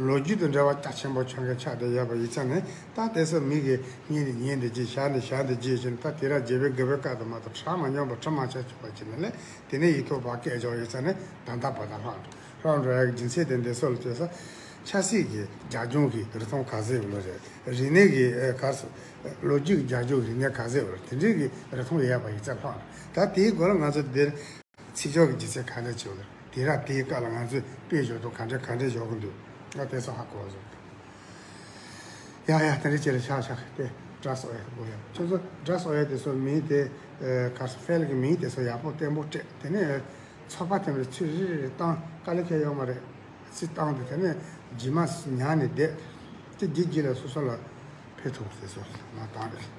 ལོ་རྒྱུས་དང་འབྲེལ་བ་རྒྱ་ཆེན་པོ་ཆགས་མཁན་ཆགས་བསྡད་ཡོད་པ་ཡིན་ཙང་ནས། ད་དེ་ཚོ་མི་གིས་ཉིན་ནས་ཉིན་དུ་རྒྱས། ཞག་ནས་ཞག་དུ་རྒྱས་བཞིན། ད་དེ་ར་རྒྱལ་པོའི་དགུ་པའི་སྐབས་དུ་མ་གཏོགས་གྲ་མ་ཉམས་པ་གྲ་མ་ཆག་ཆོག་པ་བྱས་ནས་ལས། དེ་ནས་ཡིག་ཐོག་ཕར་བཀོད་བཞག་ཡོད་ཙང་ནས་ད་ལྟ་བར་དུ་ལྷག་འགྲོ་ལྷག་འགྲོ་ཡག་གི་རྒྱུ་མཚན་དེ་འདི་ཚོ་ལ་བལྟས་ས། ཆབ་སྲིད་ཀྱི་རྒྱབ་ལྗོངས་ཀྱི་རིགས་མཐོང་ག་ཚོད་ཡོད་ལོ་རེད། རིག་གནས་ཀྱི་ཨ་ག་སོ་ལོ་རྒྱུས་ཀྱི་རྒྱབ་ལྗོངས་ཀྱི་རིག་གནས་ག་ཚོད་ཡོད་ལོ། དེ་འདྲའི་གི་རིགས་མཐོང་ཡོད་པ་ཡིན་ཙང་ལྷག་འགྲོ། ད་དེའི་སྐོར་ལ་ང་ཚོ་འདིར། ཚིག་སྦྱོར་གྱི་ལྗིད་ཚད་ག་འདྲ་བྱེད་དགོས། དེ་ར་དེའི་སྐབས་ལ་ང་ཚོས་དཔེ་སྦྱོར་དང་ག་འདྲ་ག་འདྲ་སྦྱོར་གྱི་འདུག་ང་དེ་ཚོ་ཧ་གོ་བ་བཟོ། ཡ་ཡ་དེ་འདྲ་བྱས་ལ་ཤག་ཤག་དེ་སྒྲ་གསོག་ཡ་དགོས་ཡ། ཁྱོད་ཚོ་སྒྲ་གསོག་ཡ་དེ་ཚོ་མིང་དེ་གར་སོ་ཕལ་གྱི་མིང་དེ་ཚོ་ཡག་པོ་བརྟན་པོ་སྤྲད། དེ་ནས་ཚོགས་པ་དེ་འདྲ་ཚུར་རེ་རེ་བཏང་། དཀའ་ལས་ཁྱད་ཡོད་མ་རེད། ཚུར་བཏང་དེ་དེ་ནས་རྗེས་མ་ཉར་ནས་བསྡད་དེ་རྗེས་རྗེས་ལ་སོ་སོ་ལ་ཕེབས་ཐུབ་དེ་ཚོ་ང་བཏང་རེད།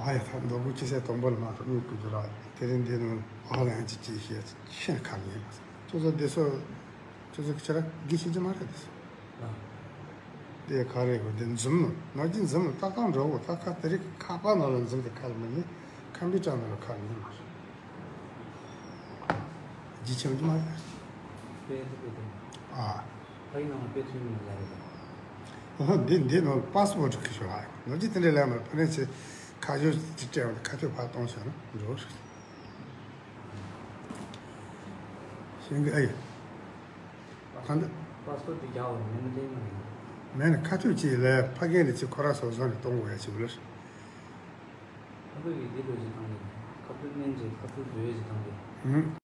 ཨ་ཡ་ད་མདོ་དགུ་ཅི་ཟེར་དང་པོ་ལ་མ་གཏོགས་གཉིས་ཀྱི་འགྱུར་བ་དེ་རིང་འདི་ནང་ཨ་ལ་ཡང་ཅི་ཅི་ཞེས་ཤེས་ཁ་ཉན་མ་སོང་། ཁྱོད་ཚོ་འདི་ཚོ་ཁྱོད་ཚོ་ཁྱེད་རང་དགེ་ཤེས་ཀྱི་མ་རེད་འདི་ཚོ། དེ་ག་རེ་གོ་འདི་འཛུམ་ནོ་ནག་ཅི་འཛུམ་ནོ་ཏག་ཏག་འགྲོ་གོ་ཏག་ཏག་དེ་རིང་ཁ་པ་ནང་ལ་འཛུམ་དེ་ཁ་ལ་མ་ཉན་ཁ་ ཁམས་པའི་བཀྲ་ནང་ལ་ཁ་ཉིན་མ་རེད། ཇི་ཆེན་གྱི་མ་རེད། དཔེ་དེ་དཔེ་དེ། ཨ། ཕ་ཡི་ནང་ལ་དཔེ་ཐོན་མི་ལ་རེད། ཨོ་འདི་འདི་ནང་པ་སི་པོར་ཊི་ཁི་ཤོ་ཧ་ནོར་གྱི་དེ་འདྲ་ལས་མ་ཕ་རན་སི་ཁ་ཤོ་ཅི་སྤྲད་བ་ཁ་ཐོད་ཕར་གཏོང་ཤོག་ན་འགྲོ། ཤེས་གི་ཨེ། ད་འདི། པ་སི་པོར་ཊི་དེ་རྒྱག་བ་མེད་ན་དེ་ཡང་མེད། མེད་ན་ཁ་ཐོད་ཅིག་ལས་ཕ་རྒན་ལ་ཅིག་ཁོ་ར་སོ་སོ་ནས་གཏོང་དགོས་ཡ་ཅིག་ལ། ཁ་ཐོད་ཀྱི་འདི་ལོ་ཅིག་བཏང་གི་ཁ་ཐོད་སྨན་ཅིག་ཁ་ཐོད་བོད་ཅིག་བཏང་གི་ཧུམ།